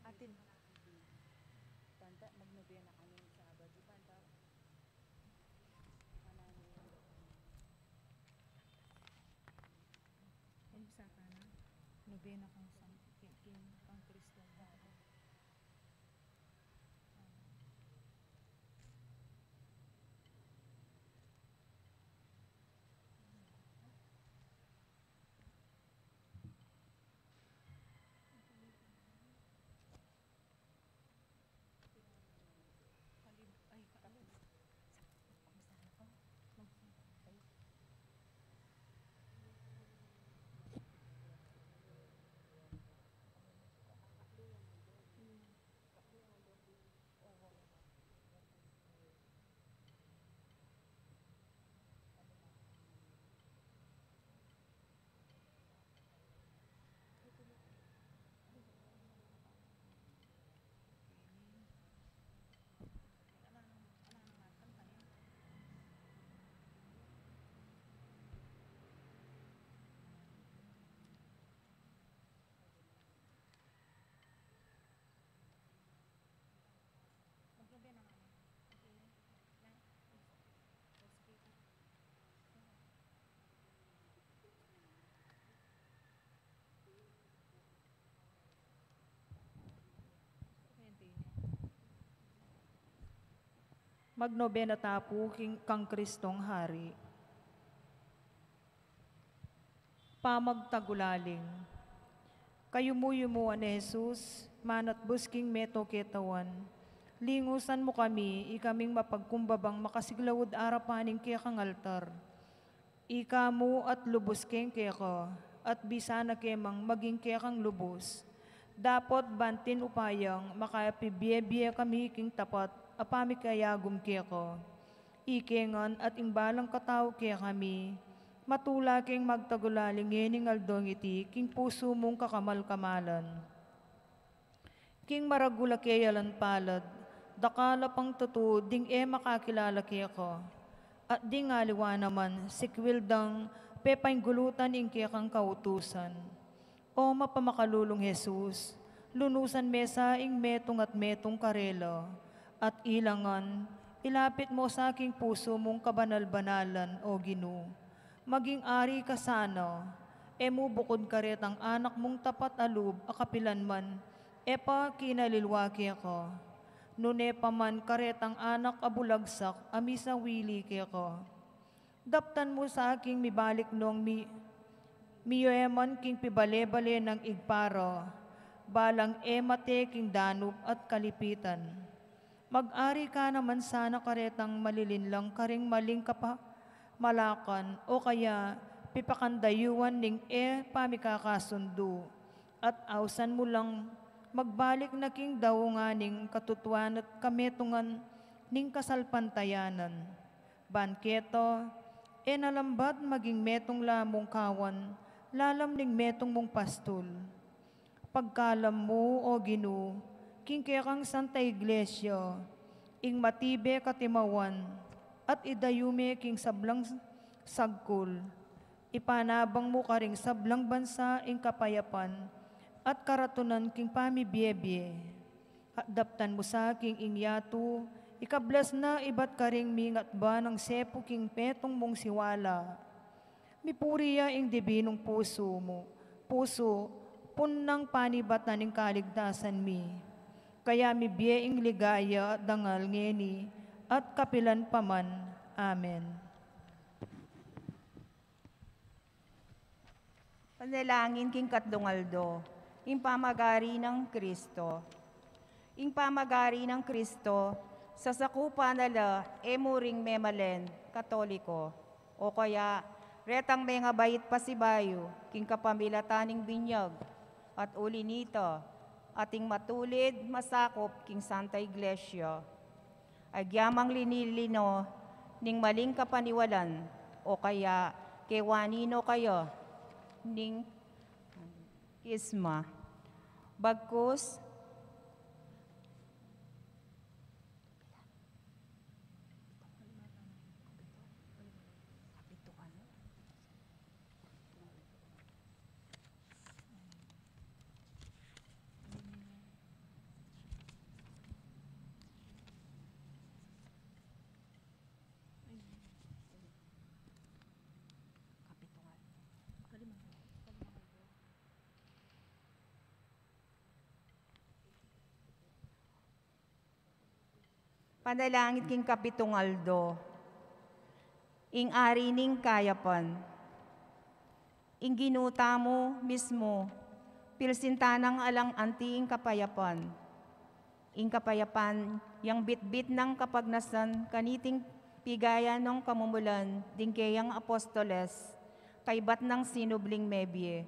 Atin. Banta, magnobena kami Sabado, banta. Ano sa ka na? Nobena kang San, king, king, kang Kristo. Magnobena ta pu king, kang Kristong Hari. Pamagtagulaling. Kayumu-yumuan a Jesus, manatbus king meto ketawan, lingusan mu kami, ikaming mapagkumbabang makasiglaud arapan ning kekang altar. Ika mu at lubus keng keka, at bisa na ke mang maging kekang lubus. Dapot ban atin upayang makapibie-bie kami king tapat a pamikayagum keka. Ike ngan at ing balang katau kekami, matula keng magtagulaling ngening aldong iti king pusu mung kakamal-kamalan. King maragul a keyalan palad, dakal a pang tutu ding e makakilala keka, at ding aliwa naman sikwil dang pepainggulutan ing kekang kautusan. O mapamakalulung Jesus, lunusan me sa ing metung at metung karela, at ila ngan, ilapit mu sa king pusu mung kabanal-banalan, O Ginu. Maging ari ka sana, e mu bukud karetang anak mung tapat a lub a kapilan man, e pa kinalilwa keka. Nune pa man karetang anak a bulagsak a misawili keka. Daptan mu sa king mibalik nong mi-, miyue man king pibale-bale nang Ibpa ra, balang e mate king danup at kalipitan. Mag-ari ka naman sana karetang malilinlang karing maling kapamalakan o kaya pipakandayuan ning e pamikakasundu, at ausan mu lang magbalik na king daungan ning katutuan at kametungan ning kasalpantayanan. Ban keta, e na lambat maging metung la mung kawan, lalam ning metung mung pastul. Pagkalam mu, O Ginu, king kekang Santa Iglesia, ing matibe katimawan, at idayu me king sablang sagkul, ipanabang mu karing sablang bansa ing kapayapan at karatunan king pamibie-bie. At daptan mu sa king ing yatu, ikablas na ibat karing mingatba nang sepu king metung mung siwala. Mipuri ya ing dibinung pusu mu, pusu, punang panibatan ing kaligtasan mi. Kaya mibie ing ligaya at dangal ngeni at kapilan pa man. Amen. Panalangin king katlung aldo, ing pamagari nang Kristo. Ing pamagari nang Kristo, sasakupan na la e mu ring memalen Katoliko, o kaya retang mengabait pasibayu king kapamilatan ning binyag, at uli nita, ating matulid masakup king Santa Iglesia. Agyamang linilino ning maling kapaniwalan, o kaya kewanino kaya ning kisma. Bagkus, Panalangin king kapitung aldo. Ing ari ning kayapan. Ing Ginu tamu mismu, pilsinta nang alang anti ing kapayapan. Ing kapayapan yang bitbit nang kapagnasan kaniting pigayan nong kamumulan ding keyang apostoles, kaybat nang sinubling mebie.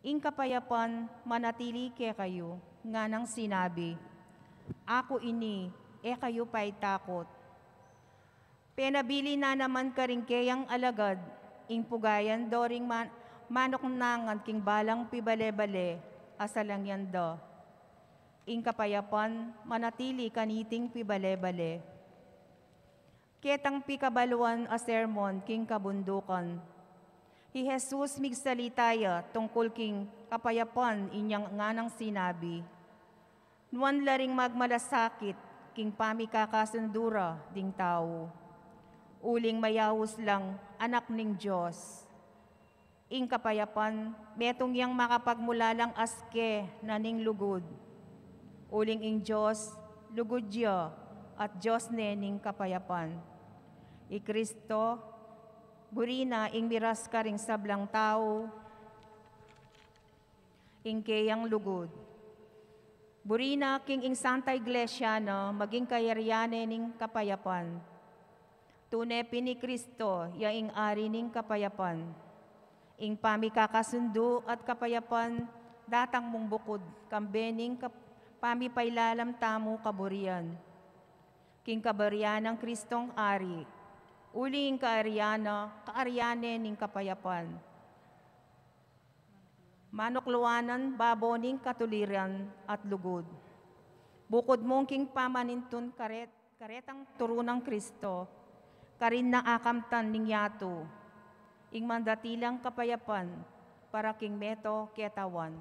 Ing kapayapan manatili kekayu, nganang sinabi, "Aku ini, e kayu paitakut." Penabilin na naman karing keyang alagad ing pugayan do ring man-, manuknangan king balang pibale-bale a salangyan da. Ing kapayapan manatili kaniting pibale-bale. Ketang pikabaluan a sermon king kabundukan, i Jesus migsalita ya tungkul king kapayapan, inya nganang sinabi, "Nuan la ring magmalasakit king pamikakasundu ra ding tau, uling mayaus lang anak ning Dios." Ing kapayapan, metung yang makapagmulalang aske na ning lugud. Uling ing Dios, lugud ya, at Dios ne ning kapayapan. I Kristo, buri na ing miras karing sablang tau, ing keyang lugud. Buri na king ing Santa Iglesia na maging kayarian ne ning kapayapan. Tune pin i Kristo ya ing ari ning kapayapan. Ing pamikakasundu at kapayapan datang mung bukud kambe ning kap-, pamipailalam tamu kaburian. King kaburian nang Kristong Ari, uli ing kaarian na, kaarian ne ning kapayapan. Manukluanan babo ning katuliran at lugud. Bukud mung king pamanintun karet-, karetang turu nang Kristo, karin na akamtan ning yatu ing mandatilang kapayapan para king meto ketawan.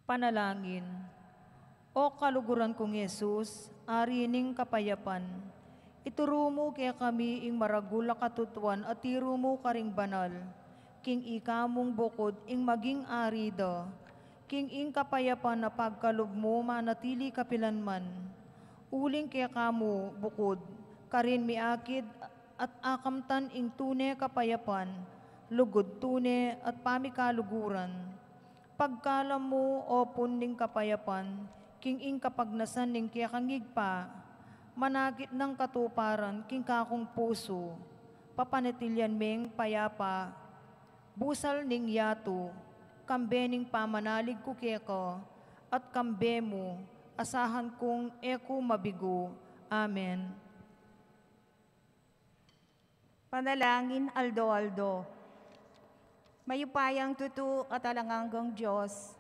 Panalangin. O kaluguran kung Jesus, Ari ning kapayapan, ituru mu kekami ing maragul a katutuan a tiru mu karing banal, king ika mung bukud ing maging Ari da, king ing kapayapan a pagkalub mu manatili kapilan man. Uling keka mu bukud, karin miakit at akamtan ing tune kapayapan, lugud tune at pamikaluguran. Pagkalam mu, O Pun ning kapayapan, king ing kapagnasan ning kekang Ibpa, manakit nang katuparan king kakung pusu, papanatilian meng payapa, busal ning yatu, kambe ning pamanalig ku keka, at kambe mu, asahan kung e ku mabigu. Amen. Panalangin aldo-aldo. Mayupayang tutu at alang anggang Dios,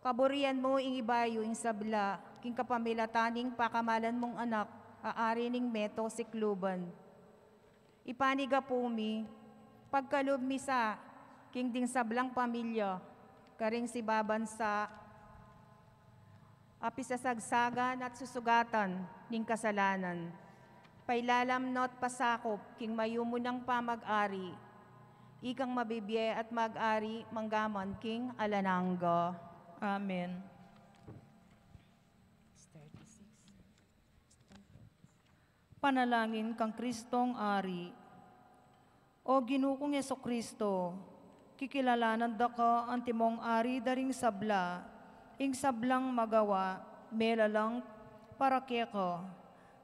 kaburian mu ing ibayu ing sabla king kapamilatan ning pakamalan mung Anak a Ari ning meto sikluban. Ipanigapu mi, pagkalub mi sa king ding sablang pamilya karing sibabansa, a pisasagsagan at susugatan ning kasalanan. Pailalam na't pasakup king mayumu nang pamag-ari. Ikang mabibie at mag-ari manggaman king alang angga. Amen. Panalangin kang Kristong Ari. O Ginu kung Jesucristo, kikilalanan da ka antimong Ari da ring sabla, ing sablang magawa, melalang para keka.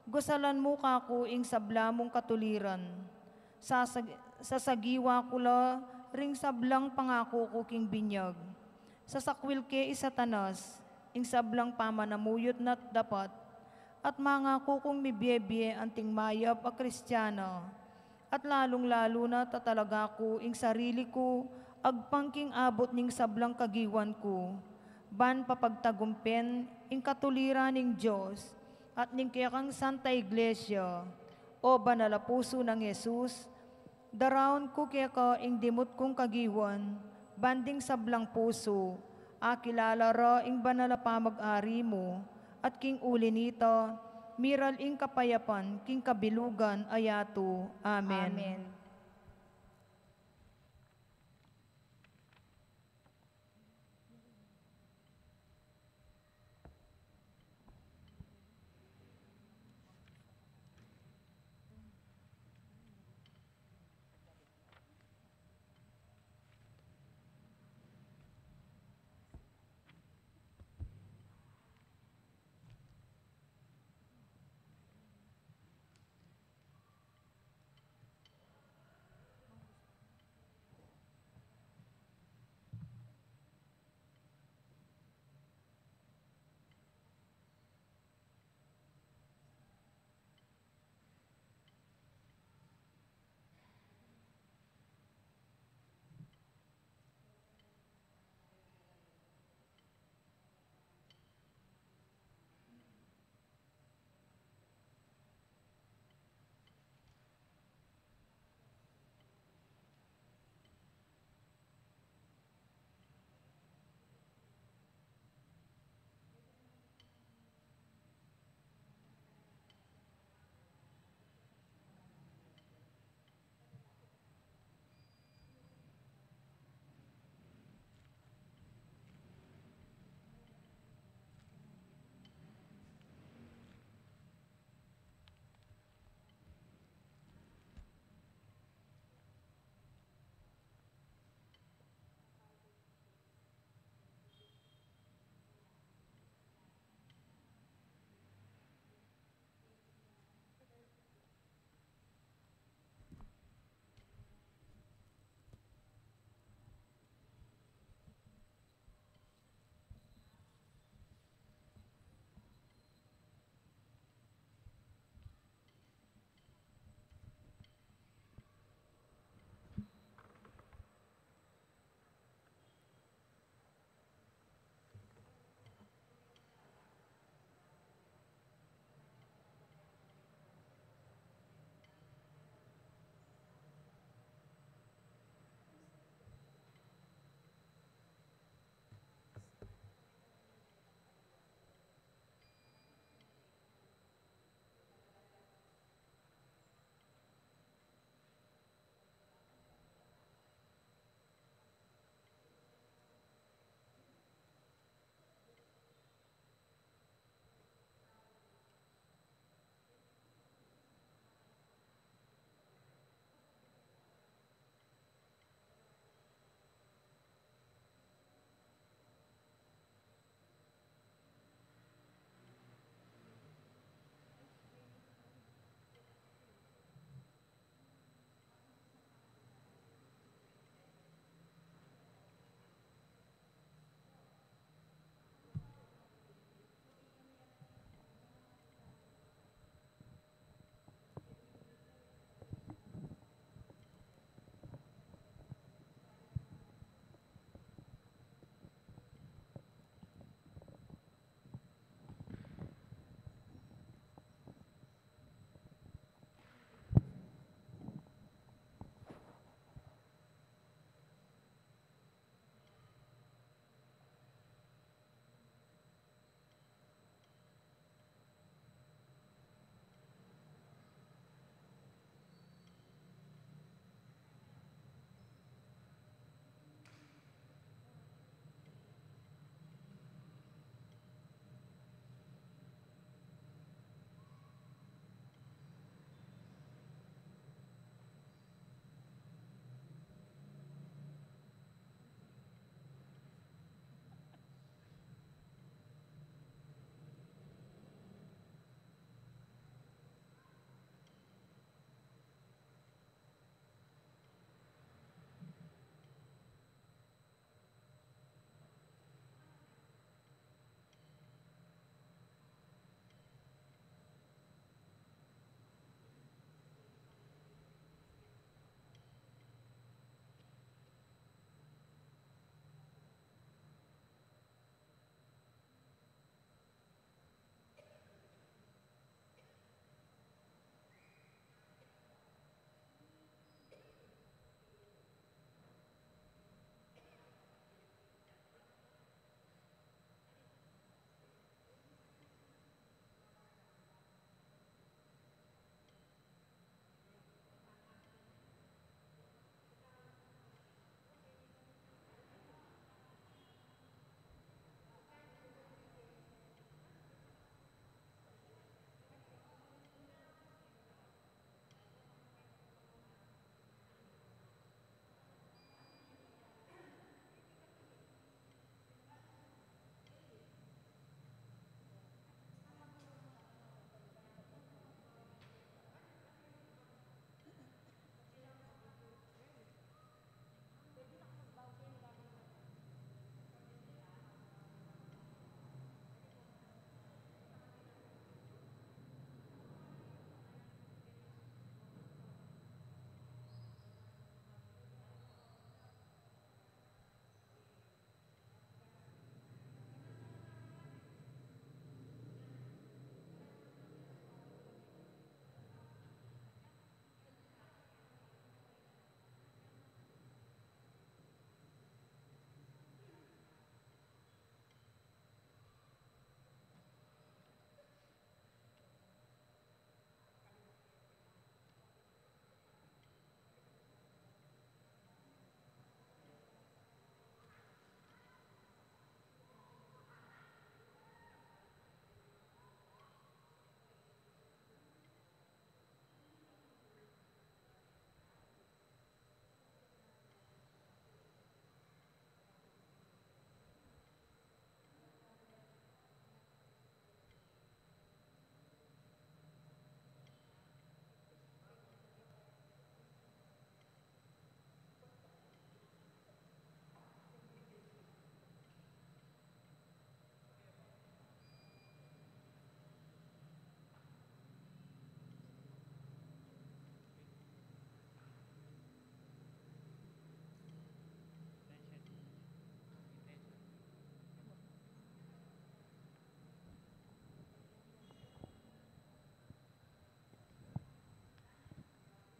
Gusalan mu kaku ing sabla mung katuliran. Sasag-, sasagiwa ku la ring sablang pangaku ku king binyag. Sasakwil ke i Satanas, ing sablang pamanamuyut na't dapat, at mangaku kung mibie-bie anting mayap a Kristiana, at lalung-lalu na tatalaga ku ing sarili ku agpang king abut ning sablang kagiwan ku, ban papagtagumpen ing katuliran ning Dios at ning kekang Santa Iglesia. O Banal a Pusu nang Jesus, daraun ku keka ing dimut kung kagiwan, ban ding sablang pusu akilala ra ing banal a pamag-ari mu, at king uli nita, miral ing kapayapan king kabilugan a yatu. Amen. Amen.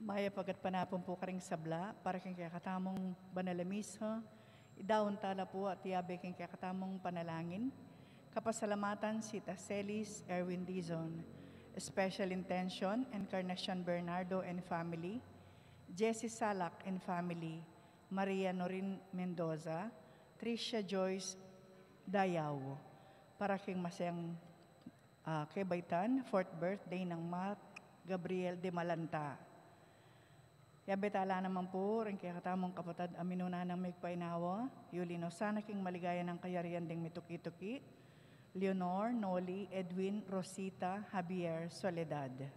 Mayap a gatpanapun pu karing sabla, para king kekatamung banal a misa, idaun tala pu at yabe king kekatamung panalangin, kapasalamatan si Taselis Erwin Dizon, special intention, Encarnacion Bernardo and family, Jessie Salak and family, Maria Norin Mendoza, Tricia Joyce Dayao, para king masayang, ah, kebaitan, fourth birthday nang Mark Gabriel de Malanta. Yabe tala naman pu ring kekatamung kapatad a minuna nang migpainawa, yuli no sana king maligaya nang kayarian ding mituki-tuki, Leonor, Noli, Edwin, Rosita, Javier, Soledad.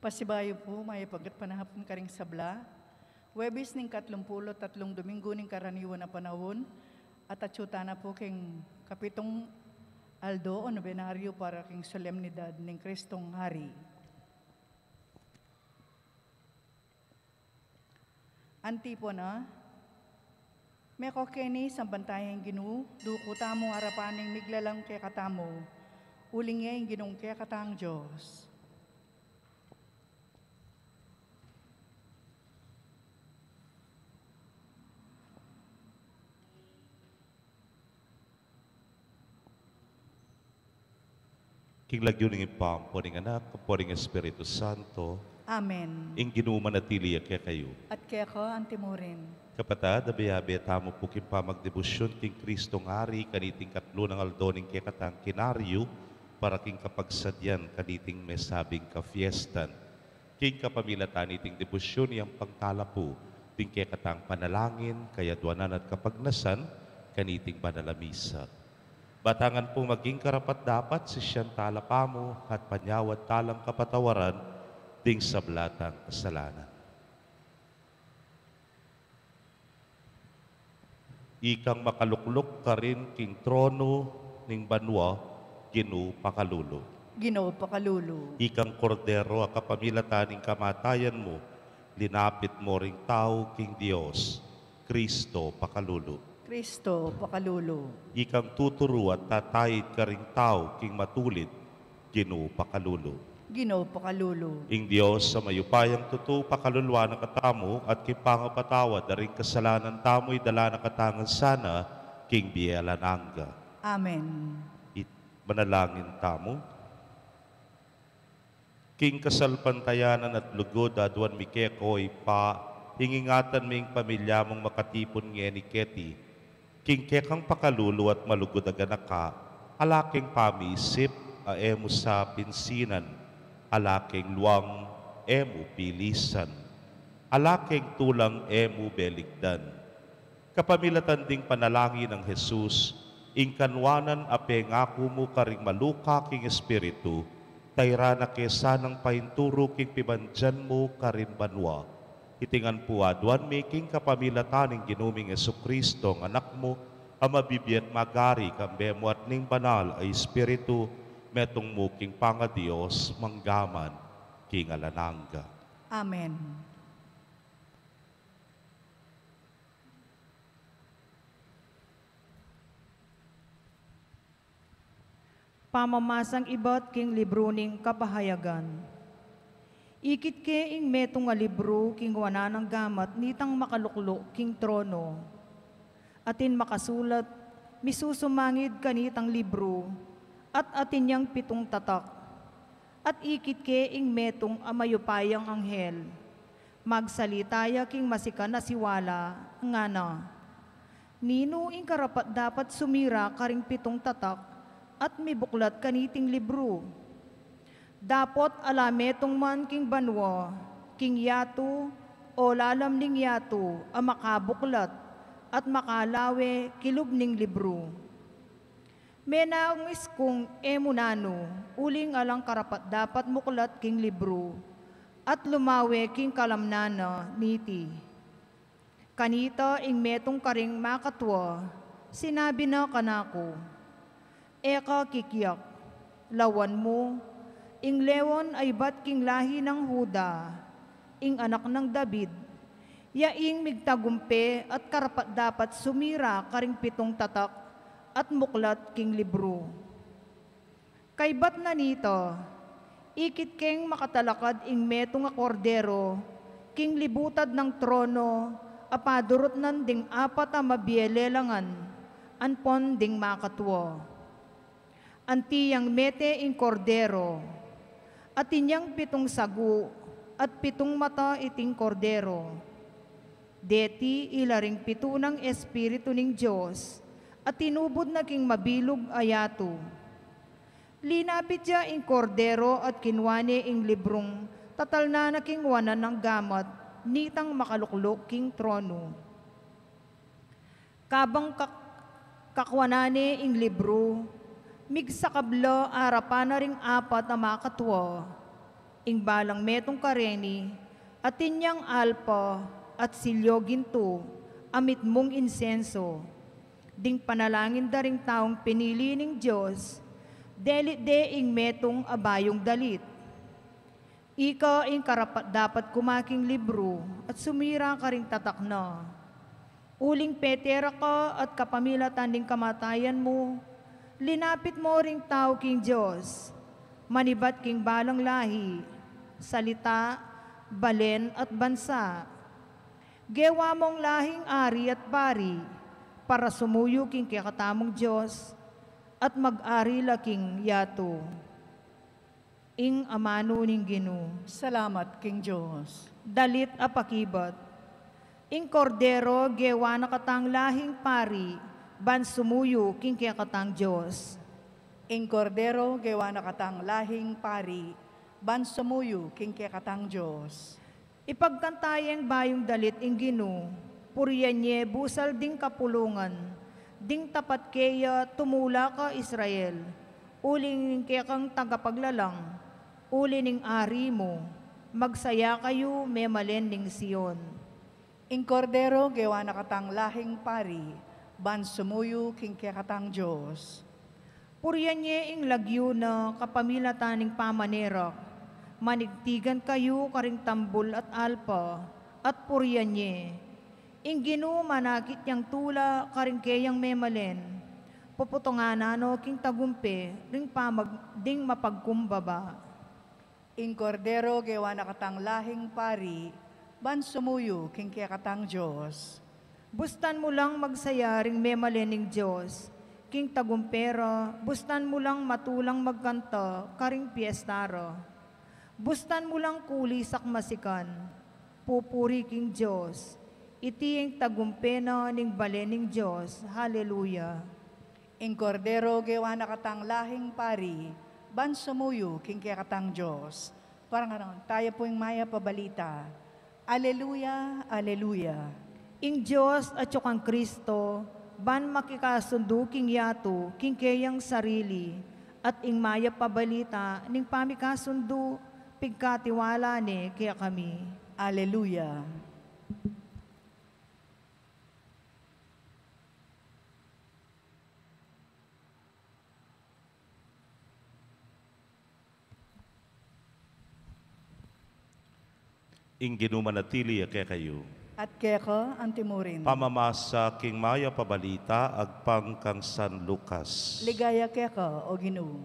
Pasibayu pu, mayap a gatpanapun karing sabla. Huwebes ning katlumpulu't tatlung Domingo ning karaniwan a panaun, at atyu tana pu king kapitung aldo o nobenaryo para king solemnidad ning Kristong Hari. Antipona. Meko keni, samban taya ing Ginu, duku tamu arapan ning miglalang kekatamu, uling iya ing Ginung kekatang Dios. King lagyu ning Ibpa, ampo ning Anak, ampo ning Espiritu Santo. Amen. Ing Ginu manatili ya kekayu. At keka antimurin. Kapatad, abe-abe tamu pu king pamagdebosyon king Kristong Ari, kaniting katlu nang aldo ning kekatang kinaryu, para king kapagsadyan kaniting mesabing kafiestan. King kapamilatan niting debosyon, yang pangtala pu ding kekatang panalangin, kayadwanan at kapagnasan kaniting banal a misa. Batangan pu maging karapat-dapat, sisian tala pamu at panyawad talang kapatawaran ding sabla tang kasalanan. Ikang makalukluk karin king trono ning banua, Ginu pakalulu. Ginu pakalulu. Ikang Kordero a kapamilatan ning kamatayan mu, linapit mu ring tau king Dios, Kristo pakalulu. Kristo pakalulu. Ikang tuturu at tataid karing tau king matulid, Ginu pakalulu. Ginu pakalulu. Ing Dios a mayupayang tutu pakaluluan na katamu at king pangapatawad da ring kasalanan tamu, idala na katamu ngan sana king bie alang angga. Amen. It-, manalangin tamu. King kasalpantayanan at lugud, aduan mi keka, Ibpa, ing ingatan ming pamilya mung makatipun ngeni keti, king kekang pakalulu at malugud a ganaka, ala keng pamisip a e mu sa pinsinan, ala keng luang e mu pilisan, ala keng tulang e mu beligdan. Kapamilatan ding panalangin nang Jesus, ing kanwanan a pengaku mu karing maluka king espiritu, tairan na ke sanang painturu king pibandian mu karing banua. Iti ngan pu aduan mi king kapamilatan ning Ginu ming Jesucristo, a Anak mu, a mabibie at magari kambe mu at ning Banal a Espiritu, metung mu king pangaDios, mangga man king alang angga. Amen. Pamamasang ibat king libru ning Kapahayagan. Ikit ke ing metung a libru king wanan nang gamat nitang makalukluk king trono. Atin makasulat, misusumangid kanitang libru, at atin yang pitung tatak. At ikit ke ing metung a mayupayang anghel. Magsalita ya king masikan a siwala, ngana, "Ninu ing karapat-dapat sumira karing pitung tatak at mibuklat kaniting libru?" Dapot ala metung man king banua, king yatu, o lalam ning yatu a makabuklat at makalawe kilub ning libru. Menangis kung e mu nanu, uling alang karapat-dapat muklat king libru at lumawe king kalamnan na niti. Kanita ing metung karing makatua, sinabi na kanaku, "E ka kikiak, lawan mu, ing leon a ibat king lahi nang Juda, ing anak nang David, ya ing migtagumpe at karapat-dapat sumira karing pitung tatak at muklat king libru." Kaybat na nita, ikit keng makatalakad ing metung a Kordero king libutad nang trono a padurutnan ding apat a mabie lelangan ampon ding makatua. Anti yang mete ing Kordero, atin yang pitung sagu at pitung mata iting Kordero. Deti ila ring pitu nang Espiritu ning Dios a tinubud na king mabilug a yatu. Linapit ya ing Kordero at kinua ne ing librung tatalnan na king wanan nang gamat nitang makalukluk king trono. Kabang kak-, kakuanan ne ing libru, migsakab la arapan na ring apat a makatua, ing balang metung kareni, atin yang alpa at silyo gintu a mitmung insenso. Ding panalangin da ring taung pinili ning Dios, delit de ing metung a bayung dalit. Ika ing karapat-dapat kuma king libru at sumira karing tatak na. Uling pete ra ka at kapamilatan ding kamatayan mu, linapit mu ring tau king Dios, manibat king balang lahi, salita, balen at bansa. Gewa mung lahing ari at pari, para sumuyu king kekatamung Dios, at mag-ari la king yatu. Ing amanu ning Ginu. Salamat king Dios. Dalit a pakibat. Ing Kordero gewa na katang lahing pari, ban sumuyu king kekatang Dios. Ing Kordero gewa na katang lahing pari, ban sumuyu king kekatang Dios. Ipagkanta yeng bayung dalit ing Ginu, purian ye busal ding kapulungan, ding tapat keya tumula ka Israel, uling ing kekang tagapaglalang, uli ning ari mu, magsaya kayu memalen ning Sion. Ing Kordero gewa na katang lahing pari, ban sumuyu king kekatang Dios. Purian ye ing lagyu na kapamilatan ning pamanerak, manigtigan kayu karing tambul at alpa, at purian ye. Ing Ginu manakit yang tula karing keyang memalen, puputungan na no king tagumpe ring pamag-, ding mapagkumbaba. Ing Kordero gewa na katang lahing pari, ban sumuyu king kekatang Dios. Bustan mu lang magsaya ring memalen ning Dios, king tagumpe ra, bustan mu lang matulang magkanta karing piesta ra. Bustan mu lang kuli sakmasikan, pupuri king Dios, iti ing tagumpe na ning balen ning Dios. Haleluya. Ing Kordero gewa na katang lahing pari, ban sumuyu king kekatang Dios. Para ngana, taya pu ing mayap a balita. Aleluya, aleluya. Ing Dios atyu kang Kristo, ban makikasundu king yatu, king keyang sarili, at ing mayap a balita ning pamikasundu, pigkatiwala ne kekami. Aleluya. Ing Ginu manatili ya kekayu. At keka antimurin. Pamamasa king mayap a balita agpang kang San Lucas. Ligaya keka, O Ginu.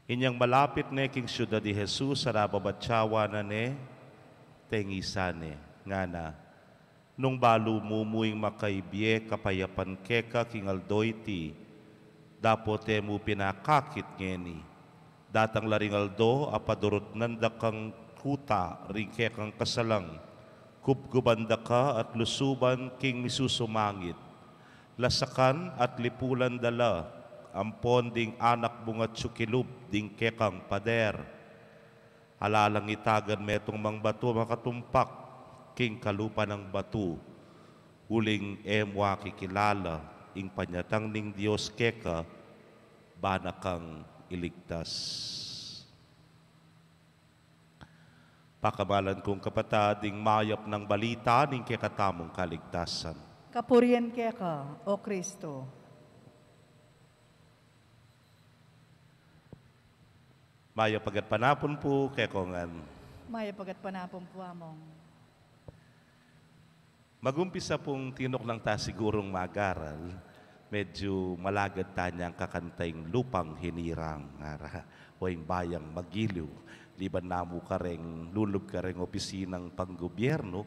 Inyang malapit ne king siudad i Jesus, a nababatyawan na ne, tengisan ne, ngana, nung balu mu mu ing makaibie kapayapan keka king aldo iti, dapot e mu pinakakit ngeni. Datang la ring aldo a padurutnan da kang kuta ring kekang kasalang, gubguban da ka at lusuban king misusumangit. Lasakan at lipulan da la ampon ding anak mung atyu kilub ding kekang pader. Ala lang itagan metung mang batu makatumpak king kalupa nang batu, uling e mu akikilala ing panyatang ning Dios keka, ba na kang iligtas. Pakamalan kung kapatad, ing mayap nang balita ning kekatamung kaligtasan. Kapurian keka, O Kristo. Mayap a gatpanapun pu kekongan. Mayap a gatpanapun pu, Among. Magumpisa pung tinuknang ta sigurung mag-aral, medyu malagad ta nyang kakanta ing Lupang Hinirang, ngara, o ing Bayang Magiliw. Liban namu kareng lulub kareng opisinang panggobiernu,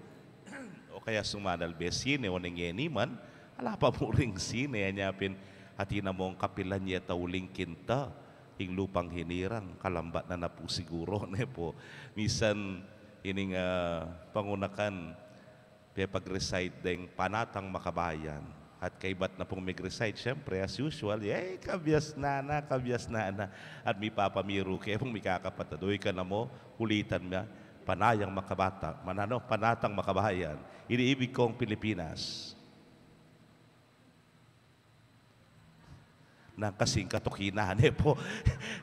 o kaya sumanalbe sine, o neng ngeni man, ala pa mu ring sine, anya pin, atin na mung kapilan ya ta uling kinta ing Lupang Hinirang, kalambat na na pu siguru, ne pu. Misan ining, ah, pangunakan, pepag-recite deng Panatang Makabayan. At kaibat na pung mig-recite, siyempre, as usual, eh, kabiasnan na, kabiasnan na. At mipapamiru ke pung mikakapatad, uy, ka na mu, ulitan na, Panayang Makabata, mananu, Panatang Makabayan, iniibig kong Pilipinas. Nang kasing katukinan, e pu.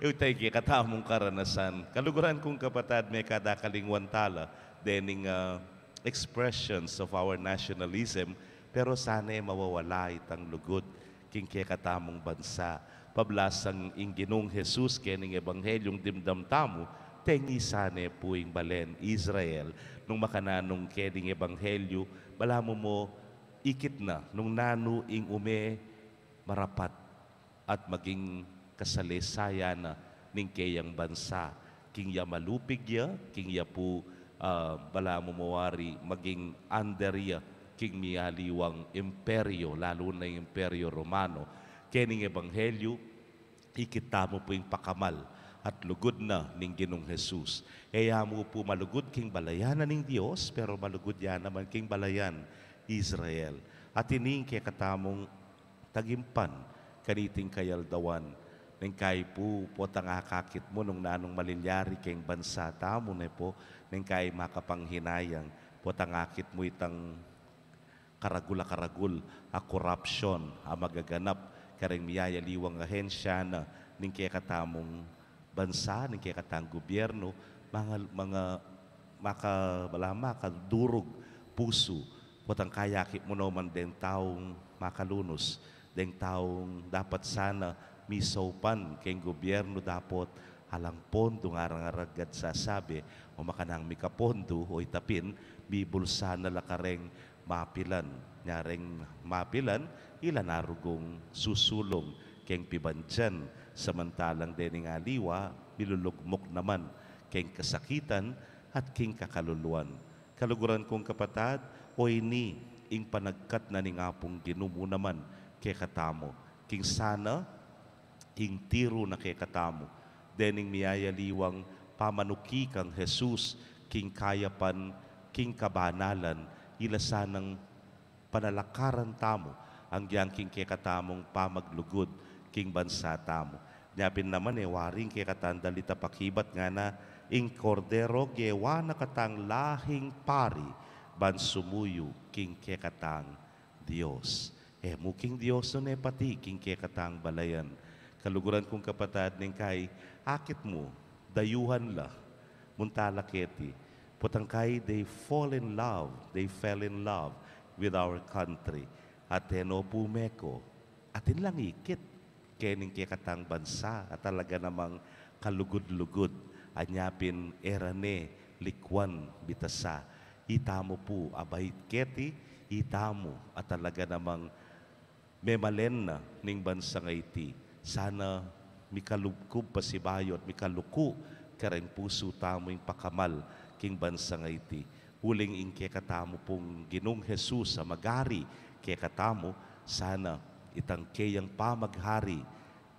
Ita ing kekatamung karanasan. Kaluguran kung kapatad, mekada kalingwan tala dening, ah, expressions of our nationalism, pero sana e mawawala itang lugud king kekatamung bansa. Pablasang ing Ginung Jesus kening ebanghelyung dimdam tamu, tengisan ne pu ing balen Israel. Nung makananung kening ebanghelyu, balamu mu ikit na nung nanu ing ume marapat at maging kasalesayan na ning keyang bansa. King ya malupig ya, king ya pu, ah, balamu mu wari maging under ya king mialiwang imperyo, lalu na ing Imperyo Romano. Kening ebanghelyu, ikit tamu pu ing pakamal at lugud na ning Ginung Jesus. E ya mu pu malugud king balayan na ning Dios, pero malugud ya naman king balayan Israel. At ini ing kekatamung tagimpan kaniting kayaldawan. Neng kai pu, potang akakit mu nung nanung malilyari keng bansa tamu, ne po, neng kai makapanghinayang, potang akit mu itang karagul a karagul a korapsyon a magaganap kareng miyayaliwang ahensya na ning kekatamung bansa, ning kekatang gobyerno, manga, manga, maka, bala makadurug pusu, potang kai akit mu naman deng taung makalunus, deng taung dapat sana misaupan keng gobyerno dapot alang pondo, ngarang-ngarang gad sasabi, o makanang mikapondo, o itapin, mibulsa na la kareng mapilan. Nyareng mapilan, ila na rugung susulung keng pibandian, samantalang dening aliwa, milulugmuk naman keng kasakitan at keng kakaluluan. Kaluguran kung kapatad, o ini ing panagkat na ning Apung Ginu mu naman kekatamu, king sana ing tiru na kekatamu, dening miyayaliwang pamanuki kang Jesus, king kayapan, king kabanalan, ila sanang panalakaran tamu, agyang king kekatamung pamaglugud king bansa tamu. Nyapin naman e wari ing kekatang dalit a pakibat ngana, ing Kordero gewa na katang lahing pari, ban sumuyu king kekatang Dios. E mu king Dios nune pati king kekatang balayan. Kaluguran kung kapatad, neng kai akit mu, dayuhan la, munta la keti. Potang kai, they fall in love, they fell in love with our country. At e no pu meko, atin lang ikit kening kekatang bansa a talaga namang kalugud-lugud, anya pin e ra ne likuan bitasa. Itamu pu a bait keti, itamu a talaga namang memalen na ning bansang iti. Sana mikalubkub pasibayu at mikaluku kareng pusu tamu ing pakamal king bansang iti. Uling ing kekatamu pung Ginung Jesus a magari kekatamu, sana itang keyang pamaghari,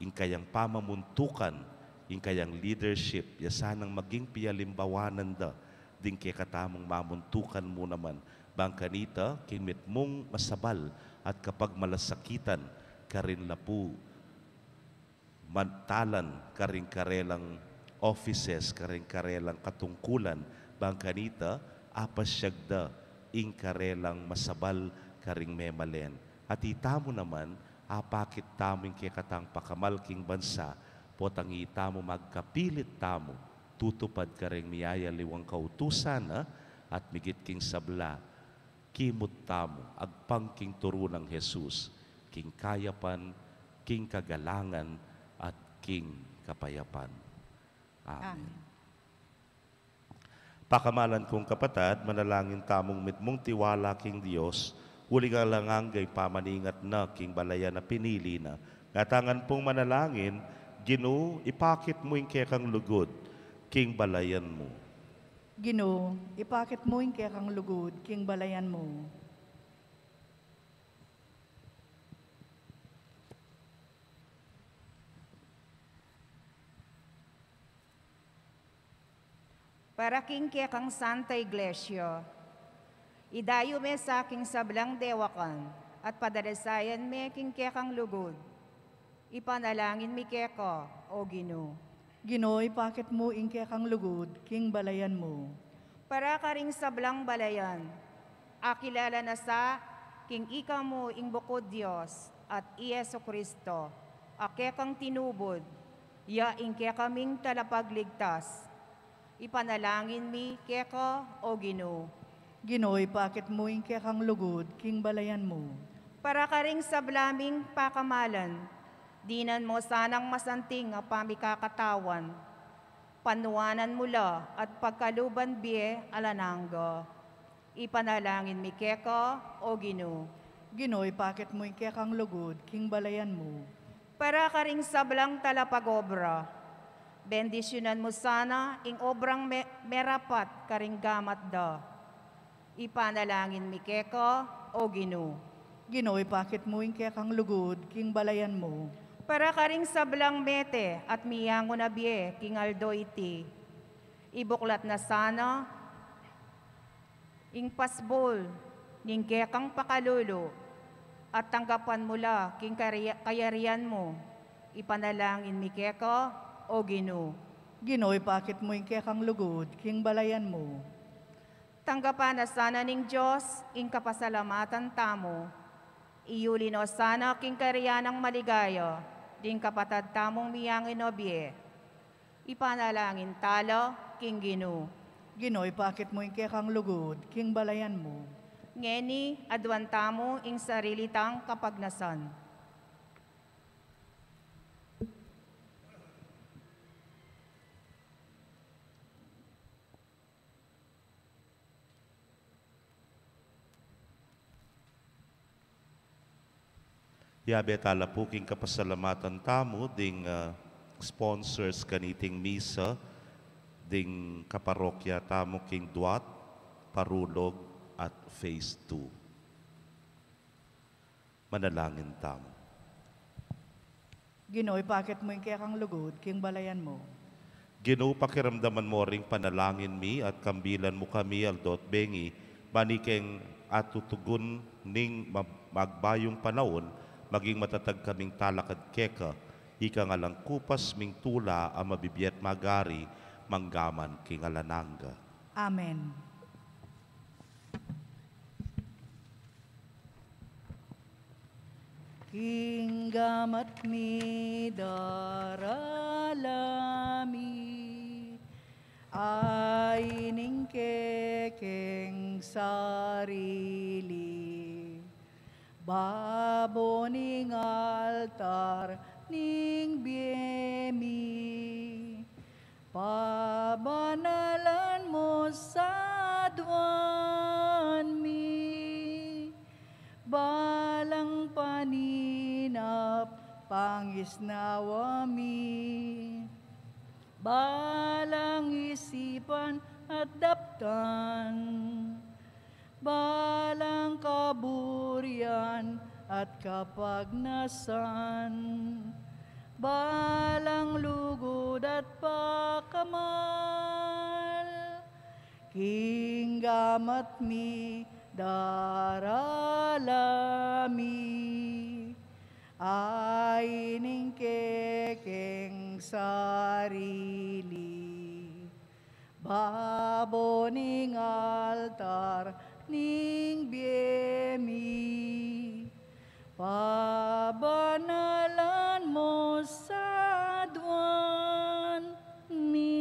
ing kayang pamamuntukan, ing kayang leadership, ya sanang maging pialimbawanan da ding kekatamung mamuntukan mu naman. Bang kanita, king mitmung masabal at kapagmalasakitan, karin la pu mantalan karing karelang offices, karing karelang katungkulan, bang kanita, apasyag da ing karelang masabal karing memalen. At itamu naman, apakit tamu ing kekatang pakamal king bansa, potang itamu magkapilit tamu tutupad karing miyayaliwang kautusan na, at migit king sabla, kimut tamu agpang king turu nang Jesus, king kayapan, king kagalangan, at king kapayapan. Amen. Amen. Pakamalan kung kapatad, manalangin tamung mitmung tiwala king Dios, uling alang angga ing pamaningat na king balayan a pinili na. Ngatangan pung manalangin, Ginu, ipakit mu ing kekang lugud king balayan mu. Ginu, ipakit mu ing kekang lugud king balayan mu. Para king kekang Santa Iglesia, idayu me sa king sablang dewakan, at padalasayan me king kekang lugud. Ipanalangin mi keka, O Ginu. Ginu, ipakit mu ing kekang lugud king balayan mu. Para karing sablang balayan, akilala na sa king ika mu ing bukud Dios at i Jesu Cristo, a kekang tinubud, ya ing kekaming talapagligtas. Ipanalangin mi keka, O Ginu. Ginu, ipakit mu ing kekang lugud king balayan mu. Para karing sabla ming pakamalan, dinan mu sanang masanting a pamikakatawan. Panuanan mu la at pagkaluban bie alang angga. Ipanalangin mi keka, O Ginu. Ginu, ipakit mu ing kekang lugud king balayan mu. Para karing sablang talapag-obra, bendisyunan mu sana ing obrang me-, merapat karing gamat da. Ipanalangin mi keka, O Ginu. Ginu, ipakit mu ing kekang lugud king balayan mu. Para karing sablang mete at miyangun a bie king aldo iti, ibuklat na sana ing pasbul ning kekang pakalulu, at tanggapan mu la king kari-, kayarian mu. Ipanalangin mi keka, O Ginu. Ginu, ipakit mu ing kekang lugud king balayan mu. Tanggapan na sana ning Dios ing kapasalamatan tamu. Iyuli no sana king kayarian nang maligaya ding kapatad tamung miyangun a bie. Ipanalangin tala king Ginu. Ginu, ipakit mu ing kekang lugud king balayan mu. Ngeni, aduan tamu ing sarili tang kapagnasan. Yabe tala pu king kapasalamatan tamu ding, ah, sponsors kaniting misa, ding kaparokya tamu king Duat, Parulog, at Phase two. Manalangin tamu. Ginu, ipakit mu ing kekang lugud king balayan mu. Ginu, pakiramdaman mu ring panalangin mi at kambilan mu kami aldo at bengi, ban king atutugun ning ma-, magbayung panaun, maging matatag kaming talakad keka, ika ngan alang kupas ming tula a mabibie at magari manggaman king alang angga. Amen. King gamat mi darala mi, ay ning kekeng sarili, babo ning altar ning bie mi, pabanalan mu sa aduan mi, balang paninap pangisnawa mi, balang isipan at daptan, balang kaburian at kapagnasan, balang lugud at pakamal, king gamat mi darala mi, ay ning kekeng sarili, babo ning altar ning bie mi, pabanalan mu sa aduan mi.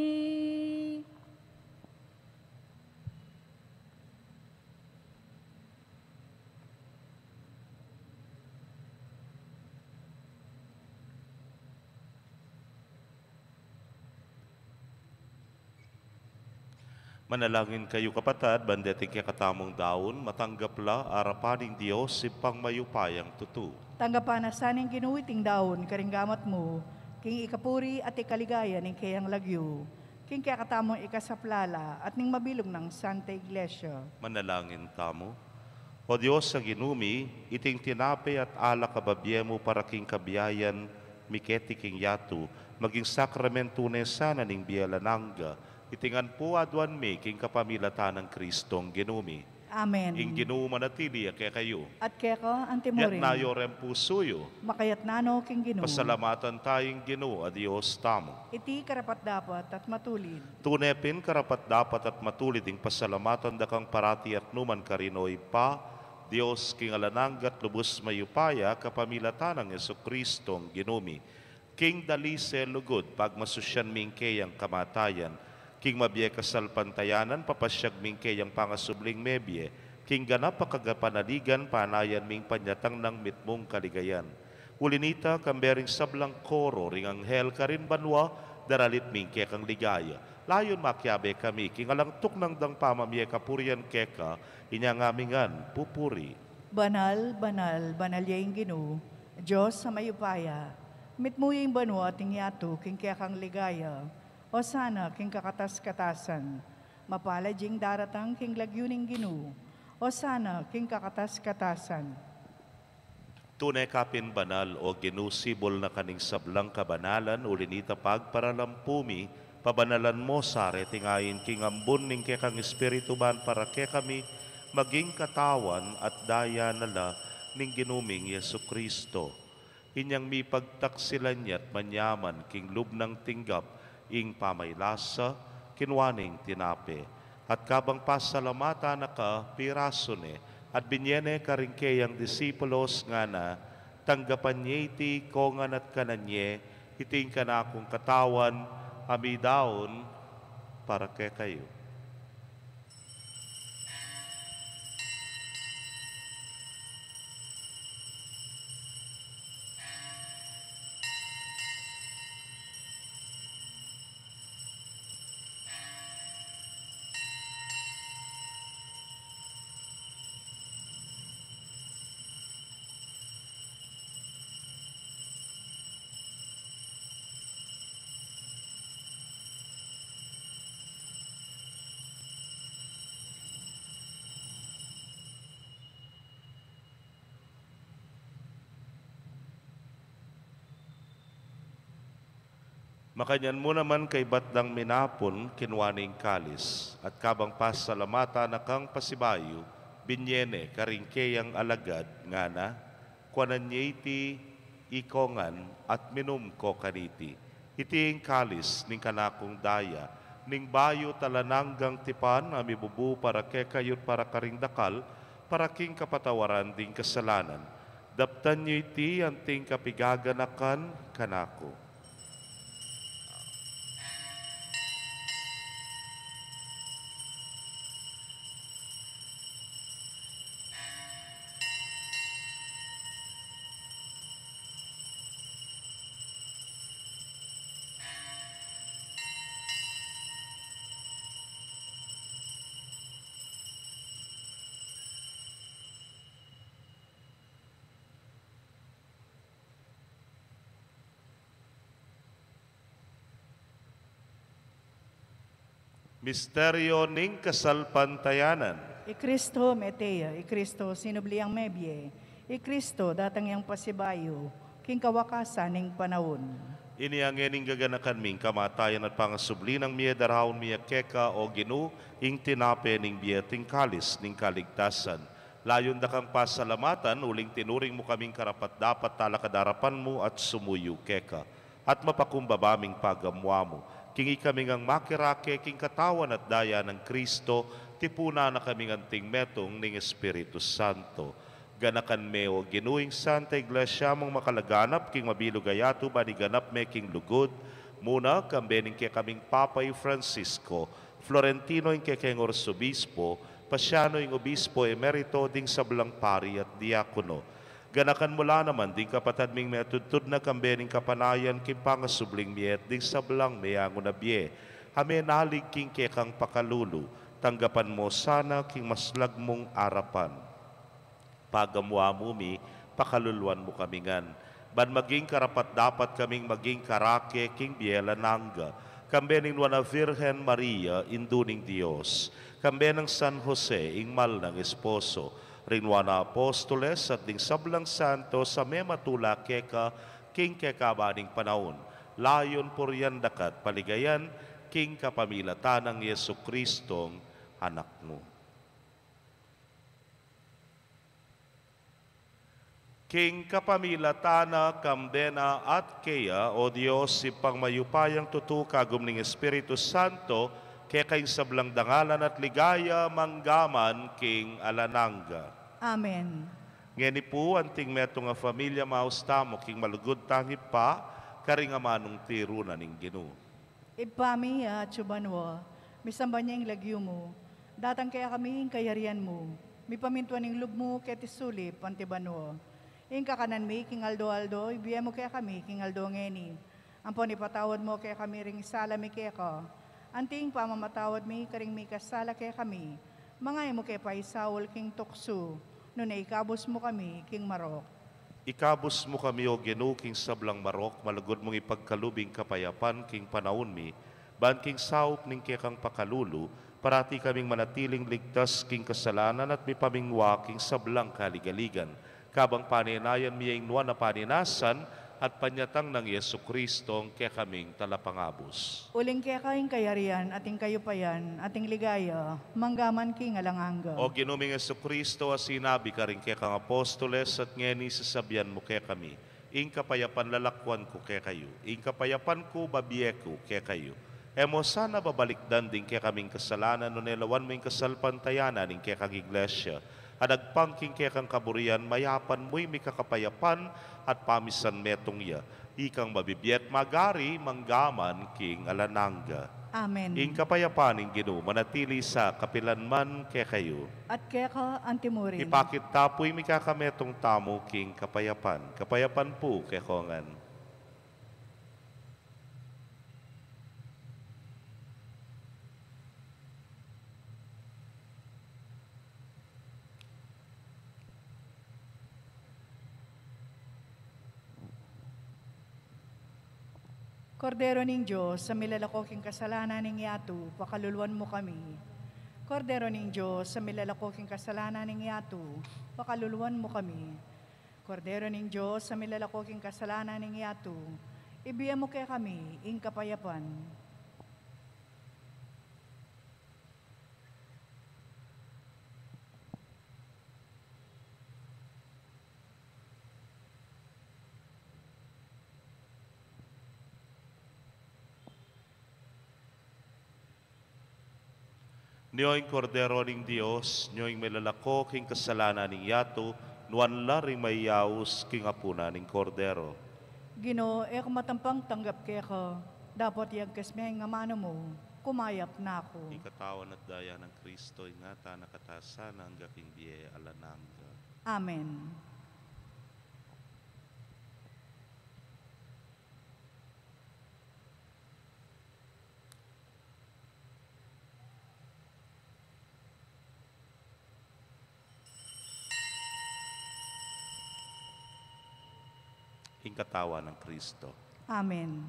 Manalangin kayu, kapatad, ban deting kekatamung daun, matanggap la arapan ning Dios, Ibpang mayupayang tutu. Tanggapan na sa ning Ginu iting daun karing gamat mu, king ikapuri at ikaligaya ning keyang lagyu, king kekatamung ikasaplala at ning mabilug nang Santa Iglesia. Manalangin tamu. O Dios a Ginu mi, iting tinape at alak a babie mu para king kabiayan mi keti king yatu, maging sakramentu ne sana ning bie alang angga, iti ngan pu aduan mi king kapamilatan nang Kristong Ginu mi. Amen. Ing Ginu manatili ya kekayu. At keka antimurin. Itas yu reng pusu yu. Makaitas na no king Ginu. Pasalamatan taya ing Ginu a Dios tamu. Iti karapat-dapat at matulid. Tune pin karapat-dapat at matulid ing pasalamatan da kang parati at nukarin man, O Ibpa, Dios king alang angga at lubus mayupaya, kapamilatan nang Jesucristong Ginu mi. King dalise lugud pagmasusyan mi ing keyang kamatayan, king mabie kasalpantayanan papasyag mi ing keyang pangasubling mebie, king ganap a kakapanaligan panayan mi ing panyatang nang mitmung kaligayan. Uli nita, kambe ring sablang koro ring anghel karin banua, daralit mi ing kekang ligaya. Layun makiabe kami king alang tuknang dang pamamie kapurian keka, inya ngan mi ngan pupuri. Banal, banal, banal ya ing Ginu, Dios a mayupaya. Mitmu ya ing banua at ing yatu king kekang ligaya. Osana king kakatas-katasan. Mapalad ya ing daratang king lagyu ning Ginu. Osana king kakatas-katasan. Tune ka pin banal, O Ginu, sibul na ka ning sablang kabanalan, uli na nita pagparalampu mi, pabanalan mu sa reting ain king ambun ning kekang Espiritu, ban para kekami maging katawan at daya na la ning Ginu ming Jesucristo. Inyang mipagtaksilan ya't manyaman king lub nang tinggap ing pamaylasa, kinua ne ing tinape, at kabang pasalamatan na ka, pirasu ne, at binye ne karing keyang disipulos, ngana: Tanggapan ye iti ikongan at kanan ye, iti ing kanakung katawan, a midaun para kekayu. Makanyan mu naman kaybat dang minapun, kinua ne ing kalis, at kabang pasalamatan na kang pasibayu, binye ne karing keyang alagad, ngana: Kuanan ye iti ikongan at minum ko kaniti. Iti ing kalis ning kanakung daya, ning bayu at alang anggang tipan, a mibubu para kekayu't para karing dakal, para king kapatawaran ding kasalanan. Daptan yu iti anting kapigaganakan kanaku. Misteryo ning kasalpantayanan. I Kristo mete ya, i Kristo sinubli yang mebie, i Kristo datang yang pasibayu, king kawakasan ning panaun. Inya ngening gaganakan mi ing kamatayan at pangasubli nang mie, daraun mi keka, O Ginu, ing tinape ning bie at ing kalis ning kaligtasan. Layun da kang pasalamatan, uling tinuring mu kaming karapat-dapat talakad king arapan mu at sumuyu keka. At mapakumbaba ming pagamuan mu, king ikami ngang makirake king katawan at daya nang Kristo, tipunan na kaming anting metung ning Espiritu Santo. Ganakan me, O Ginu, ing Santa Iglesia mung makalaganap king mabilug a yatu, ban iganap me king lugud mu na, kambe ning kekaming Papa i Francisco, Florentino ing kekeng Arsobispo, Pasiano ing Obispo Emerito, ding sablang pari at diakono. Ganakan mu la naman ding kapatad ming metudtud na, kambe ning kapanayan king pangasubling mie at ding sablang meangu na bie, a menalig king kekang pakalulu. Tanggapan mu sana king maslag mung arapan. Pagamuan mu mi, pakaluluan mu kami ngan, ban maging karapat-dapat kaming maging karake king bie alang angga, kambe ning Nuan a Virgen Maria, Indu ning Dios, kambe nang San Jose, ing mal nang esposo, ring Nuan a Apostoles, at ding sablang santos a mematula keka king kekaban ning panaun, layun purian da ka at paligayan, king kapamilatan nang Jesucristong Anak mu. King kapamilatan na, kambe na, at keya, O Dios, Ibpang mayupayang tutu, kagum ning Espiritu Santo, keka ing sablang dangalan at ligaya, mangga man king alang angga. Amen. Ngeni pu, anting metung a familia, maus tamu king malugud tang Ibpa, karing amanung tiru na ning Ginu. Ibpa mi, a atsu banua, misamban ya ing lagyu mu, datang kekami ing kayarian mu, mipamintuan ing lub mu keti sulip anti banua. Ing kakanan mi king aldo-aldo, ibie mu kekami king aldo ngeni. Ampon ipatawad mu kekami ring sala mi keka, anti ing pamamatawad mi karing mikasala kekami. Manga e mu ke paisaul king tuksu, nune ikabus mu kami king marok. Ikabus mu kami, O Ginu, king sablang marok, malugud mung ipagkalub ing kapayapan king panaun mi, ban king saup ning kekang pakalulu, parati kaming manatiling ligtas king kasalanan at mipamingwa king sablang kaligaligan, Kabang paninayan mi ya ing nuan a paninasan at panyatang nang Jesucristo, ing kekaming talapangabus. Uling keka ing kayarian, at ing kayupayan, at ing ligaya, manggaman king alang angga. O Ginu ming Jesucristo, a sinabi karing kekang apostoles, at ngeni sasabian mu kekami, ing kapayapan lalakwan ku kekayu, ing kapayapan ku babie ku kekayu. E mu sana babalikdan ding kekaming kasalanan, nune lawan mu ing kasalpantayanan ning kekang iglesia, at agpang king kekang kaburian, mayapan mu ing mikakapayapan at pamisan metung ya. Ikang mabibie at magari, manggaman king alang angga. Amen. Ing kapayapan ning Ginu manatili sa kapilan man kekayu. At keka antimurin. Ipakit ta pu ing mikakametung tamu king kapayapan. Kapayapan pu kekongan. Kordero ning Dios, a milalako king kasalanan ning yatu, pakaluluan mu kami. Kordero ning Dios, a milalako king kasalanan ning yatu, pakaluluan mu kami. Kordero ning Dios, a milalako king kasalanan ning yatu, ibie mu kekami ing kapayapan. Nyo ing Kordero ning Dios, nyo ing milalako king kasalanan ning yatu, nuan la ring mayaus king apunan ning Kordero. Ginu, e ku matampang tanggap keka, dapot yagkas me ing amanu mu, kumayap na ku. Ing katawan at daya nang Kristo, ingatan na ka sana angga king bie alang angga. Amen. Ing katawan nang Kristo. Amen.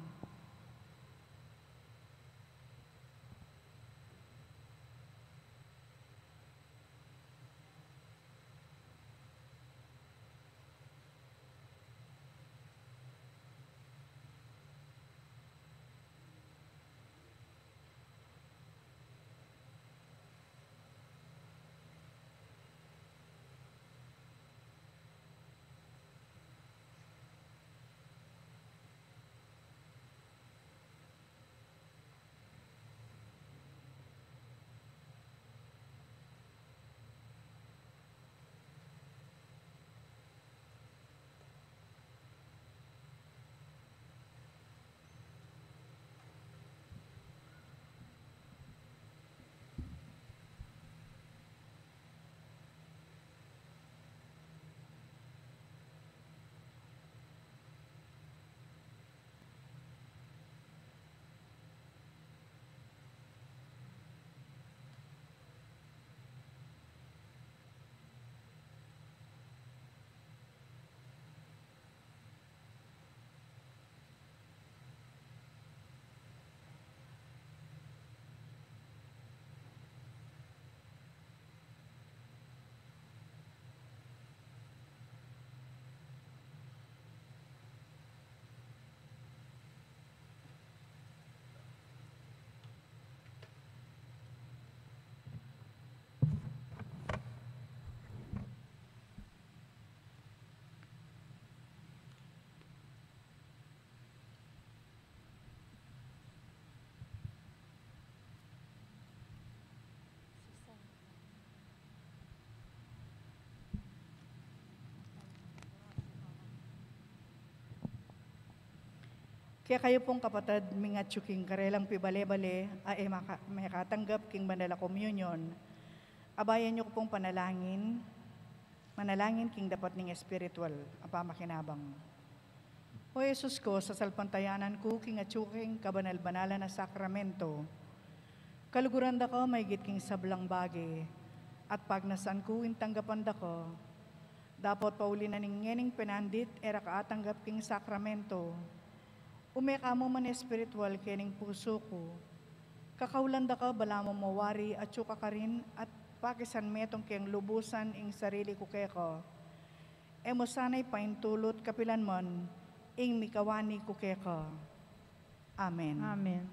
Kekayu pung kapatad, ming atyu king karelang pibale-bale, a e maka-, mekatanggap king banal a komunyon, abayan yu ku pung panalangin, manalangin king dapat ning espiritual a pamakinabang. O Jesus ku, sasalpantayanan ku king atyu ka king kabanal-banalan a sakramento. Kaluguran da ka maigit king sablang bage, at pagnasan ku ing tanggapan da ka. Dapot pauli na ning ngening penandit e ra ka atanggap king sakramento, ume ka mu man espiritual kening pusu ku. Kakaulan da ka balamu mawari atyu ka karin at pakisan metung keng lubusan ing sarili ku keka. E mu sana ipaintulut kapilan man ing mikawani ku keka. Amen. Amen.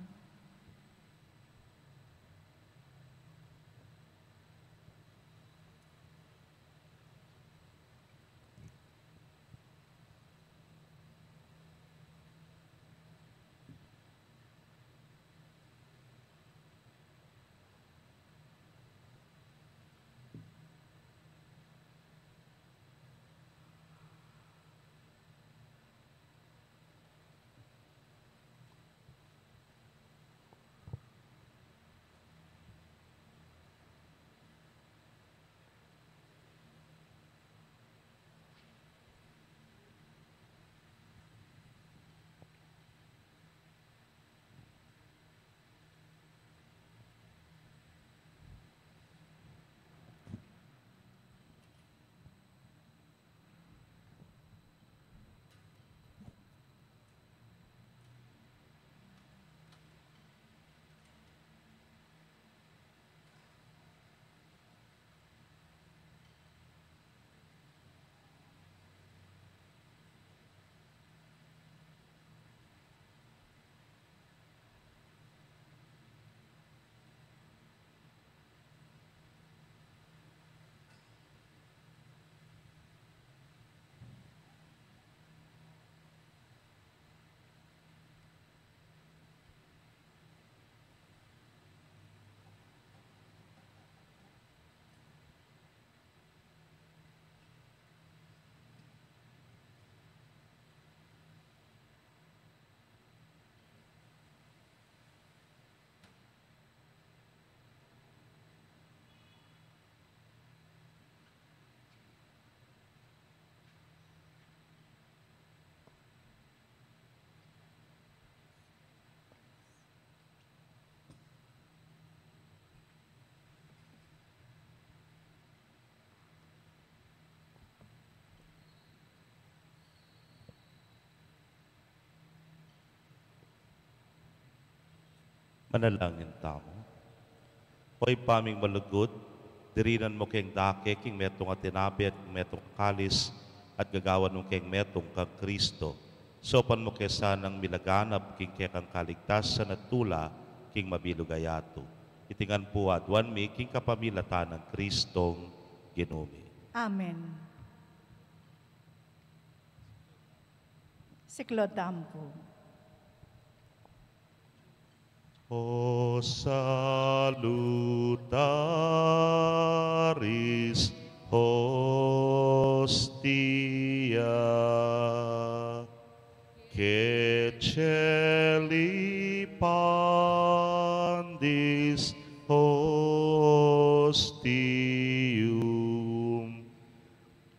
Manalangin tamu. O Ibpa ming malugud, dirinan mu keng dake king metung a tinape at king metung a kalis, at gagawan mu keng metung kang Kristo. Saupan mu ke sanang milaganap king kekang kaligtasan at tula king mabilug a yatu. Iti ngan pu aduan mi king kapamilatan nang Kristong Ginu mi. Amen. Siklaud tamu pu. O salutaris hostia, caecilius pandis hostium,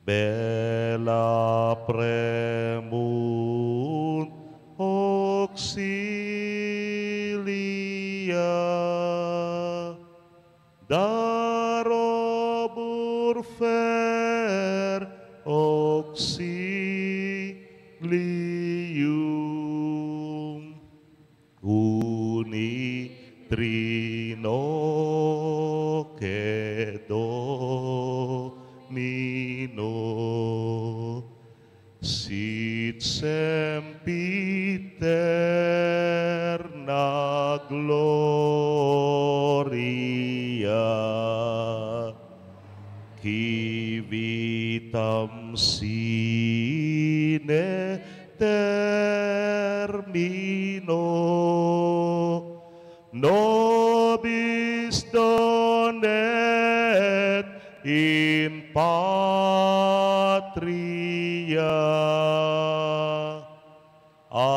bella premunt auxilium, darobur fer auxilium. Uni Trinoque Domino, sit sempiterna gloria, qui vitam sine termino, nobis donet in patria. Amen.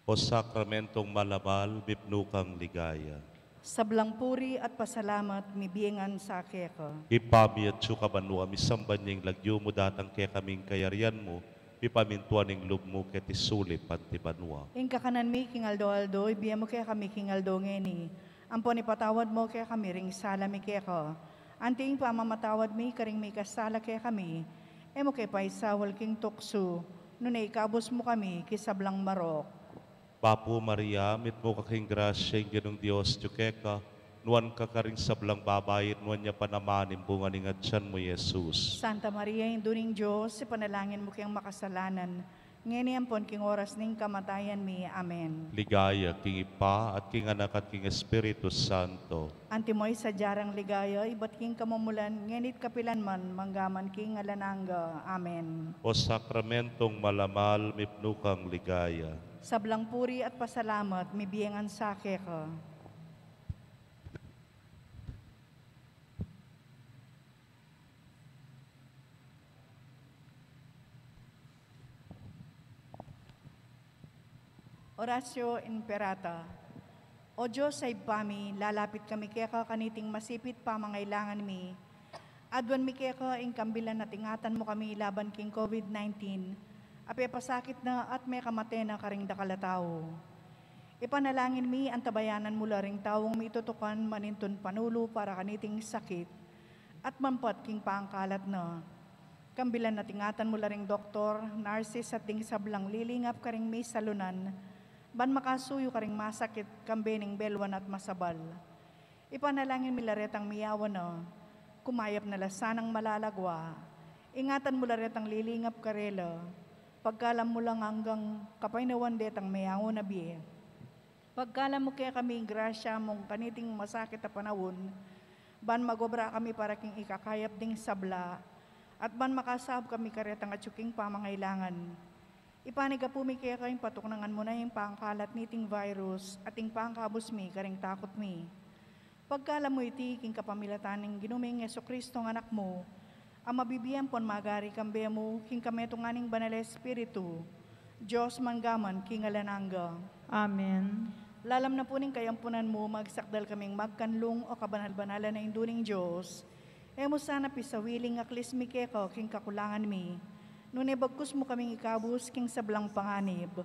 O sakramentong mala-mal, mipnu kang ligaya. Sablang puri at pasalamat mibie ngan sa keka. Ibpa mi, atsu ka banua, misamban ya ing lagyu mu, datang kekami ing kayarian mu, Mipamintuan ing lub mu keti sulip anti banua. Ing kakanan mi king aldo-aldo, ibie mu kekami king aldo ngeni. Ampon ipatawad mu kekami ring sala mi keka. Anti ing pamamatawad mi karing mikasala kekami. E mu ke paisaul king tuksu, nune ikabus mu kami king sablang marok. Bapu Maria, mitmu ka king grasya, ing Ginung Dios atyu keka, nuan ka karing sablang babai, nuan ya pa naman ing bunga ning atyan mu, Jesus. Santa Maria, Indu ning Dios, ipanalangin mu keng makasalanan, ngeni ampon king oras ning kamatayan mi. Amen. Ligaya king Ibpa, at king Anak, at king Espiritu Santo. Antimo ing sadya rang ligaya, ibat king kamumulan, ngeni't kapilan man, manggaman king alang angga. Amen. O sakramentong malamal, mipnu kang ligaya. Sablang puri at pasalamat, mibie ngan sa keka. Oratio Imperata. O Dios a Ibpa mi, lalapit kami keka kaniting masipit pamangailangan mi. Aduan mi keka ing kambilan at ingatan mu kami laban king COVID nineteen, a pepasakit na at mekamate na karing dakal a tau. Ipanalangin mi, antabayanan mu la ring taung mitutukan manintun panulu para kaniting sakit, at mampat king pangkalat na. Kambilan at ingatan mu la ring doktor, nurses, at ding sablang lilingap karing misalunan, ban makasuyu karing masakit, kambe ning belwan at masabal. Ipanalangin mi la retang miyawan na, kumayap na la sanang malalagwa. Ingatan mu la retang lilingap karela, pagkalam mu lang anggang kapaynawan detang meangu na bie. Pagkalam mu kekami ing grasya mung kaniting masakit a panaun, ban magobra kami para king ikakayap ding sabla, at ban makasaup kami karetang atyu king pamangailangan. Ipanigapu mi keka ing patuknangan mu na ing pangkalat niting virus at ing pangkabus mi karing takut mi. Pagkalam mu iti king kapamilatan ning Ginu ming Jesucristo a Anak mu, a mabibie ampon magari kambe mu king kametungan ning Banal a Espiritu, Dios manggaman king alang angga. Amen. Lalam na pu ning kayampunan mu, magsakdal kaming magkanlung, o kabanal-banalan a Indu ning Dios. E mu sana pisawili ing aklis mi keka king kakulangan mi, nune bagkus mu kaming ikabus king sablang panganib.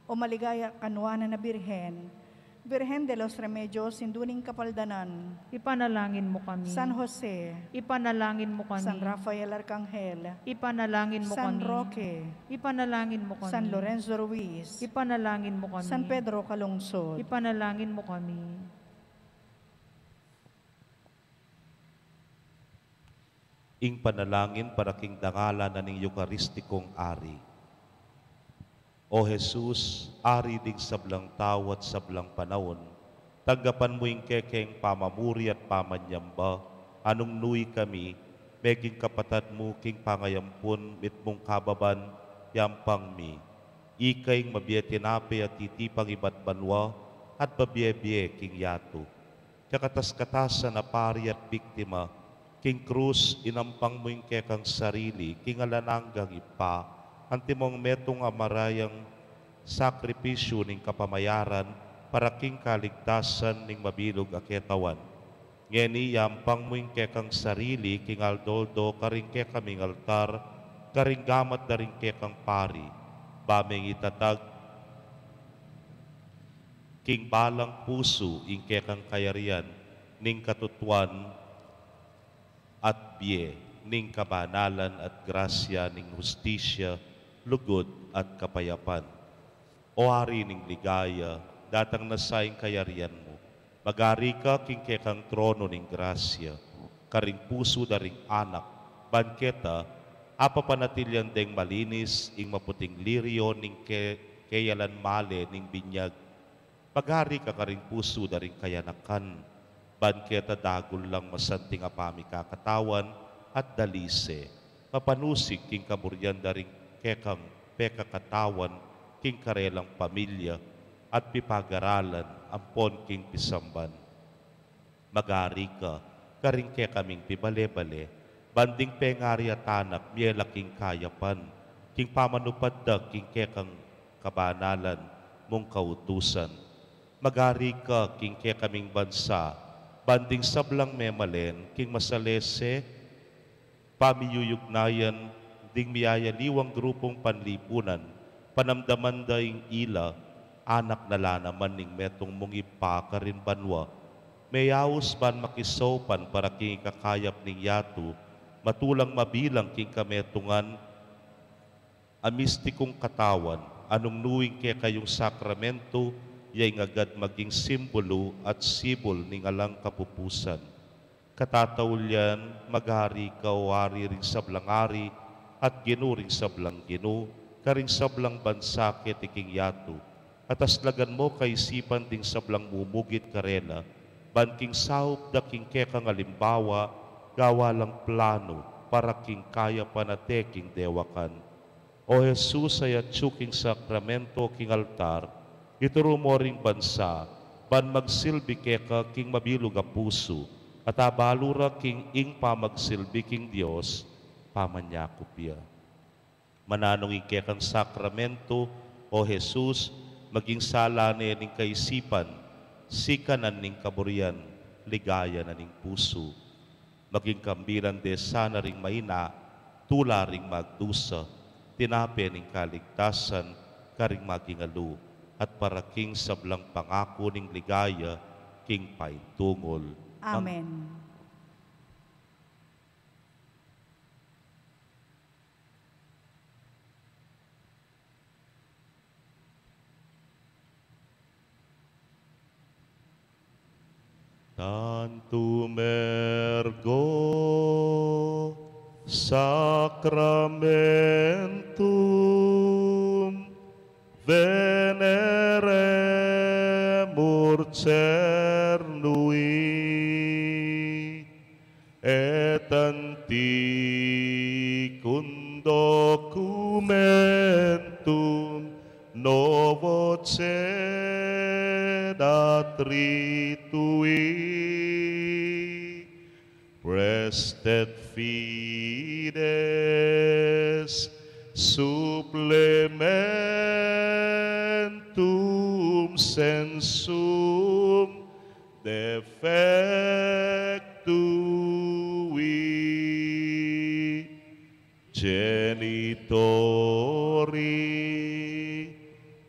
O maligaya kanuanan a Birhen, Virgen de los Remedios, Indu ning Kapaldanan. Ipanalangin mu kami. San Jose. Ipanalangin mu kami. San Rafael Arcangel. Ipanalangin mu San kami. Roque. Ipanalangin mu kami. San Lorenzo Ruiz. Ipanalangin mu kami. San Pedro Calungsod. Ipanalangin mu kami. Ing panalangin para king dangalan na ning Eukaristikong Ari. O Jesus, Ari ding sablang tau at sablang panaun, tanggapan mu ing kekeng pamamuri at pamanyamba, a nung nu ikami, meging kapatad mu king pangayampun mitmung kababan, yampang mi. Ika ing mabie tinape a titipang ibat banua, at babie-bie king yatu. Kakatas-katasan a pari at biktima, king krus inampang mu ing kekang sarili king alang anggang Ibpa, antimong metung a marayang sakripisyu ning kapamayaran para king kaligtasan ning mabilug a ketawan. Ngeni yampang mu ing kekang sarili king aldo-aldo karing kekaming altar, karing gamat da ring kekang pari, ba meng itatag king balang pusu ing kekang kayarian ning katutuan at bie, ning kabanalan at grasya, ning hustisya, lugud at kapayapan. O Ari ning ligaya, datang na sa ing kayarian mu. Magari ka king kekang trono ning grasya, karing pusu da ring anak, ban keta, apapanatilian deng malinis ing maputing liryo ning ke-, keyalan male ning binyag. Magari ka karing pusu da ring kayanakan, ban keta dagul lang masanting a pamikakatawan at dalise, mapanusig king kaburian da ring kekang pekakatawan king karelang pamilya at pipagaralan ampon king pisamban. Magari ka karing kekaming pibale-bale, ban ding pengari at anak mie la king kayapan, king pamanupad da king kekang kabanalan mung kautusan. Magari ka king kekaming bansa, ban ding sablang memalen king masalese pamiyuyugnayan Ding miyayaliwang grupung panlipunan, panamdaman da ing ila, anak na la naman ning metung mung Ibpa karin banua. Meyaus ban makisaupan para king ikakayap ning yatu, matulang mabilang king kametungan a mistikung katawan, a nung nu ing kekayung sakramentu, ya ing agad maging simbulu at sibul ning alang kapupusan. Katataulian, maghari ka, o Ari, ring sablang ari, at Ginu ring sablang ginu, karing sablang bansa keti king yatu, at aslagan mo kaisipan ding sablang mumugit karela, ban king saup da king kekang alimbawa, gawa lang planu para king kayapan at e king dewakan. O Jesus, a yatsu king sakramento king altar, ituru mo ring bansa, ban magsilbi keka king mabilug a pusu, at abalu ra king ing pamagsilbi king Dios, pamanyakup ya. Mananu ing kekang sakramento, O Jesus, maging sala ne ning kaisipan, sikanan ning kaburian, ligaya na ning pusu. Maging kambilan de sana ring maina, tula ring magdusa, tinape ning kaligtasan, karing magingalu, at para king sablang pangaku ning ligaya, king paintungul. Amen. Tantum ergo sacramentum veneremur cernui, et antiquum documentum novo cedat ritui, praestet fides supplementum sensum defectui. Genitori,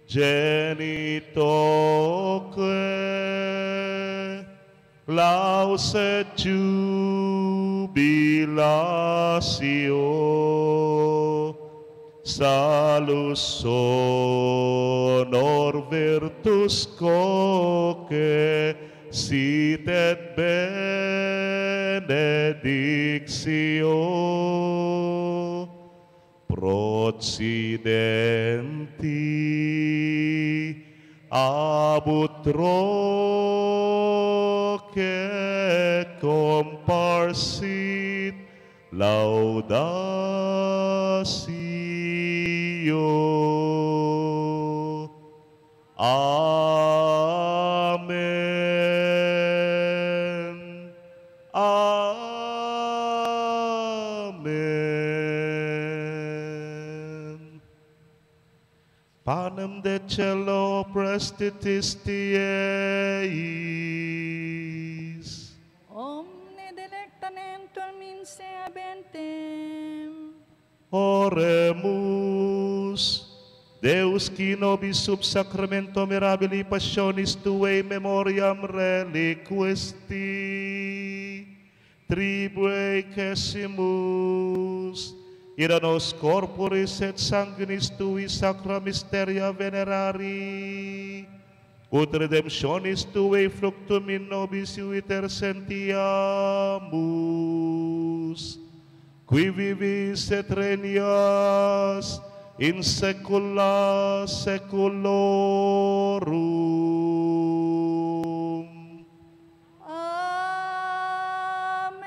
genitoque, laus et jubilatio, salus honor virtus quoque, sit et benedictio pro accidenti, ab utroque comparsit laudatio. Amen. Amen. Panem de caelo, praestitisti eis. Omne delecta mentum in se habentem. Oremus. Deus, qui nobis sub sacramento mirabilis passionis tuae memoriam reliquisti, tribuecesimus, ira nos corporis et sanguinis tui sacra mysteria venerari, ut redemptionis tuae fructum in nobis iuiter sentiamus, qui vivis et regnas in saecula saeculorum. Amen.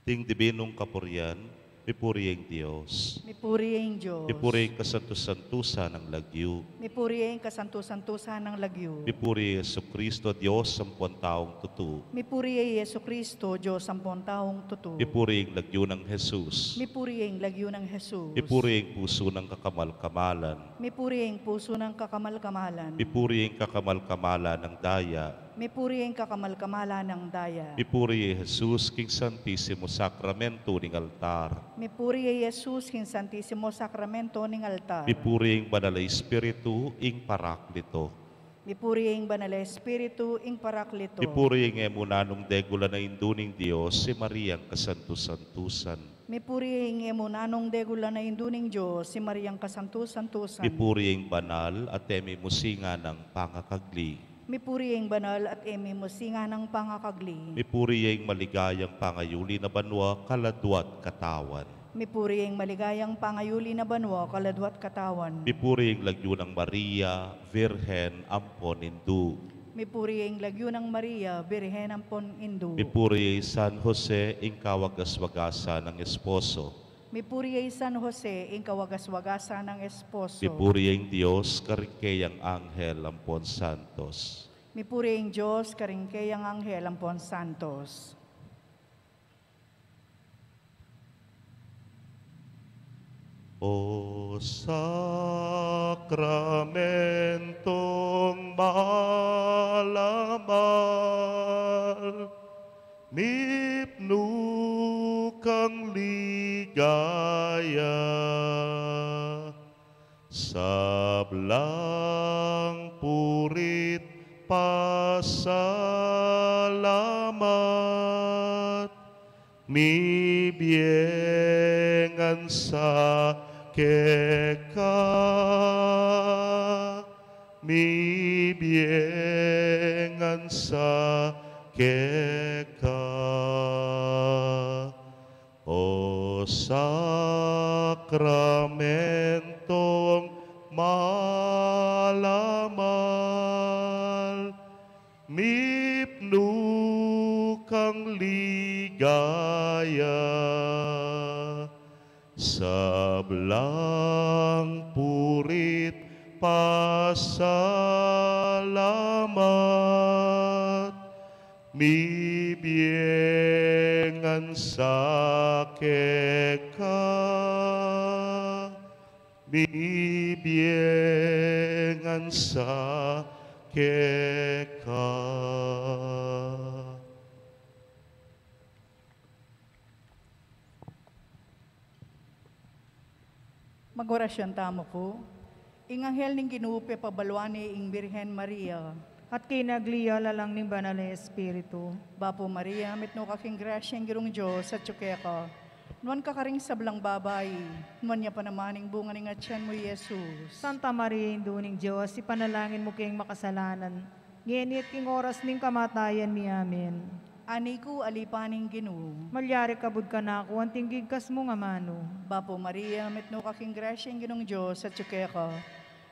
Ding dibinung kapurian, mipuri ing Dios. Mipuri ing Dios. Mipuri ing kasantu-santusan nang lagyu. Mipuri ing kasantu-santusan nang lagyu. Mipuri ing Jesucristo, Dios ampon taung tutu. Mipuri ing Jesucristo, Dios ampon taung tutu. Mipuri ing lagyu nang Jesus. Mipuri ing lagyu nang Jesus. Mipuri ing pusu nang kakamal-kamalan. Mipuri ing pusu nang kakamal-kamalan. Mipuri ing kakamal-kamalan nang daya. Mipuri ing kakamal-kamalan nang daya. Mipuri i Jesus king Santisimo Sakramento ning altar. Mipuri i Jesus king Santisimo Sakramento ning altar. Mipuri ing Banal a Espiritu, ing Parakleto. Mipuri ing Banal a Espiritu, ing Parakleto. Mipuri ing e mu nanung degulan a Indu ning Dios, i Mariang kasantu-santusan. Mipuri ing e mu nanung degulan a Indu ning Dios, i Mariang kasantu-santusan. Mipuri ing banal at e mimusingan a pangakagli. Mipuri ing banal at e mimusingan a pangakagli. Mipuri ing maligayang pangayuli na banua, kaladwa't katawan. Mipuri ing maligayang pangayuli na banua, kaladwa't katawan. Mipuri ing lagyu nang Maria, Virgen ampon Indu. Mipuri ing lagyu nang Maria, Birhen ampon Indu. Mipuri i San Jose, ing kawagas-wagasan nang esposo. Mipuri i San Jose, ing kawagas-wagasan nang esposo. Mipuri ing Dios karing keyang anghel ampon santos. Mipuri ing Dios karing keyang anghel ampon santos. O sakramentong mahal a mahal, mipnu kang ligaya, sablang puri't pasalamat, mibie ngan sa keka, mibie ngan sa keka. O sakramentong mahal a mahal, mipnu kang ligaya, sablang puri't pasalamat, mibie ngan sa keka, mibie ngan sa keka. Mag-orasyon tamu pu. Ing anghel ning Ginu pepabaluan ne ing Birhen Maria. At kinagli ya lalang ning Banal a Espiritu. Bapu Maria, mitmu ka king grasya, ing Ginung Dios atyu keka. Nuan ka karing sablang babai, nuan ya pa naman ing bunga ning atian mu, i Jesus. Santa Maria, Indu ning Dios, ipanalangin mu keng makasalanan, ngeni at king oras ning kamatayan mi. Amen. Ani ku, alipan ning Ginu. Malyari kabud kanaku anting gigkas mung amanu. Bapu Maria, mitmu ka king grasya, ing Ginung Dios atyu keka.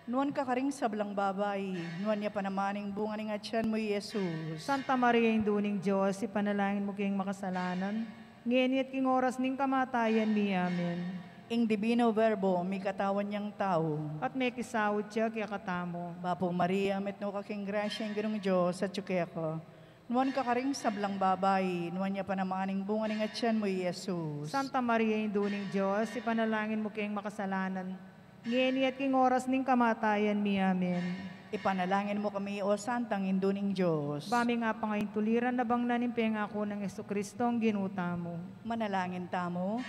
Nuan ka karing sablang babai, nuan ya pa naman ing bunga ning atian mu, i Jesus. Santa Maria, Indu ning Dios, ipanalangin mu keng makasalanan, ngeni at king oras ning kamatayan mi. Amen. Ing Divino Verbo, mikatawan yang tau. At mekisaud ya kekatamu. Bapu Maria, mitmu ka king grasya, ing Ginung Dios atyu keka. Nuan ka karing sablang babai, nuan ya pa naman ing bunga ning atian mu, i Jesus. Santa Maria, Indu ning Dios, ipanalangin mu keng makasalanan, ngeni at king oras ning kamatayan mi. Amen. Ipanalangin mu kami, O Santang Indu ning Dios. Ba ming apangaintuliran na bang na ning pengaku nang Jesucristo, ing Ginu tamu. Manalangin tamu.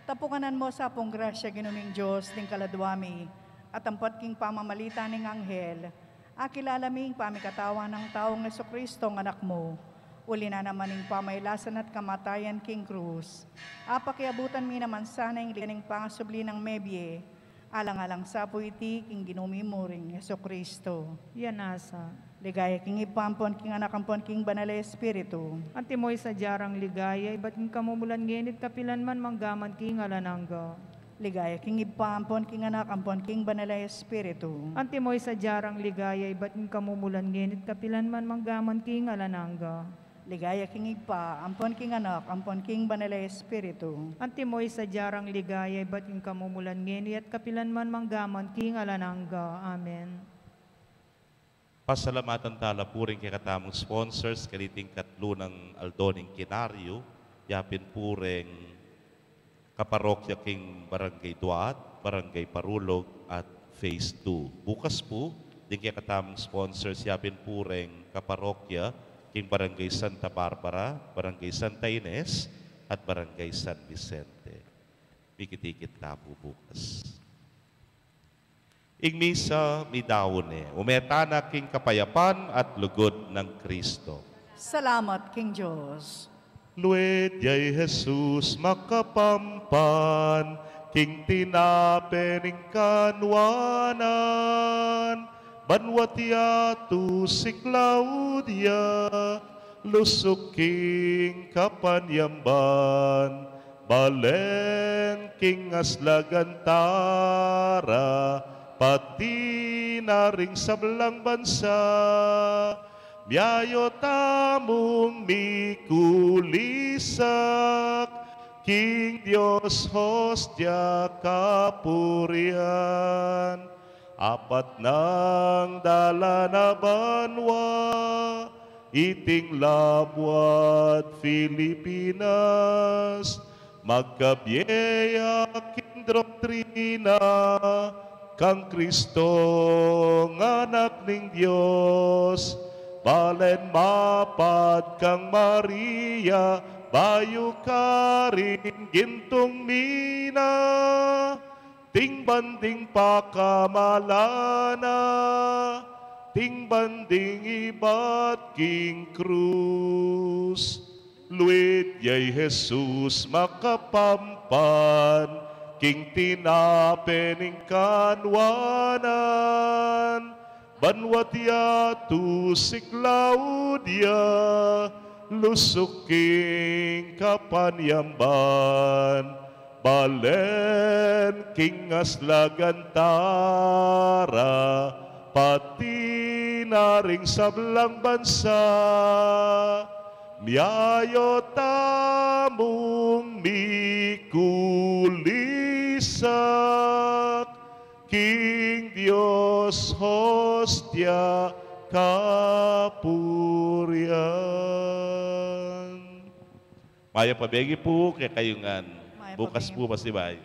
Tapukanan mu sa pung grasya, Ginu ming Dios, ding kaladwa mi, at ampat king pamamalita ning anghel, akilala mi ing pamikatawan nang taung Jesucristo, ing Anak mu. Uli na naman ning pamailasan at kamatayan king krus, apakiabutan mi naman sana ing ligaya ning pangasubli nang mebie, alang-alang sa pu iti king Ginu mi muring Jesucristo. Yan nasa. Ligaya king Ibpa ampon king Anak ampon king Banal a Espiritu. Antimo ing sadya rang ligaya, ibat king kamumulan, ngeni't kapilan man, manggaman king alang angga. Ligaya king Ibpa ampon king Anak ampon king Banal a Espiritu. Antimo ing sadya rang ligaya, ibat king kamumulan, ngeni't kapilan man, manggaman king alang angga. Ligaya king Ibpa, ampon king Anak, ampon king Banal a Espiritu. Antimo ing sadya rang ligaya, ibat king kamumulan, ngeni at kapilan man, mangga man king alang angga. Amen. Pasalamatan tala pu ring kekatamung sponsors kaniting katlu nang aldo ning kinaryu, yapin pu reng kaparokya king Barangay Duat, Barangay Parulog, at Phase two. Bukas pu, ding kekatamung sponsors, yapin pu reng kaparokya king Barangay Santa Barbara, Barangay Santa Ines, at Barangay San Vicente. Mikit-ikit ta pu bukas. Ing misa midaun ne, ume tana king kapayapan at lugud nang Kristo. Salamat king Dios. Luid ya i Jesus makapampan, king tinape ning kanuanan, banwat ya tusiklaud ya, lusuk king kapanyamban, balen king aslagan tara, pati na ring sablang bansa, miayu tamung mikulisak, king Dios hostia kapurian. Apat nang dalan a banua, iting labuad Filipinas, magkabie ya king doktrina, kang Kristong Anak ning Dios, balen mapad kang Maria, bayu karing gintung mina, ating banding pakamalan na, ating banding ibat king krus. Luid ya i Jesus makapampan, king tinape ning kanuanan, banwat ya tusiklaud ya, lusuk king kapanyamban, balen king aslagan tara, pati na ring sablang bansa, miayu tamung mikulisak, king Dios hostia kapurian. Mayap a bege pu kekayu ngan. Mayap a bege. Bukas pu pasibayu.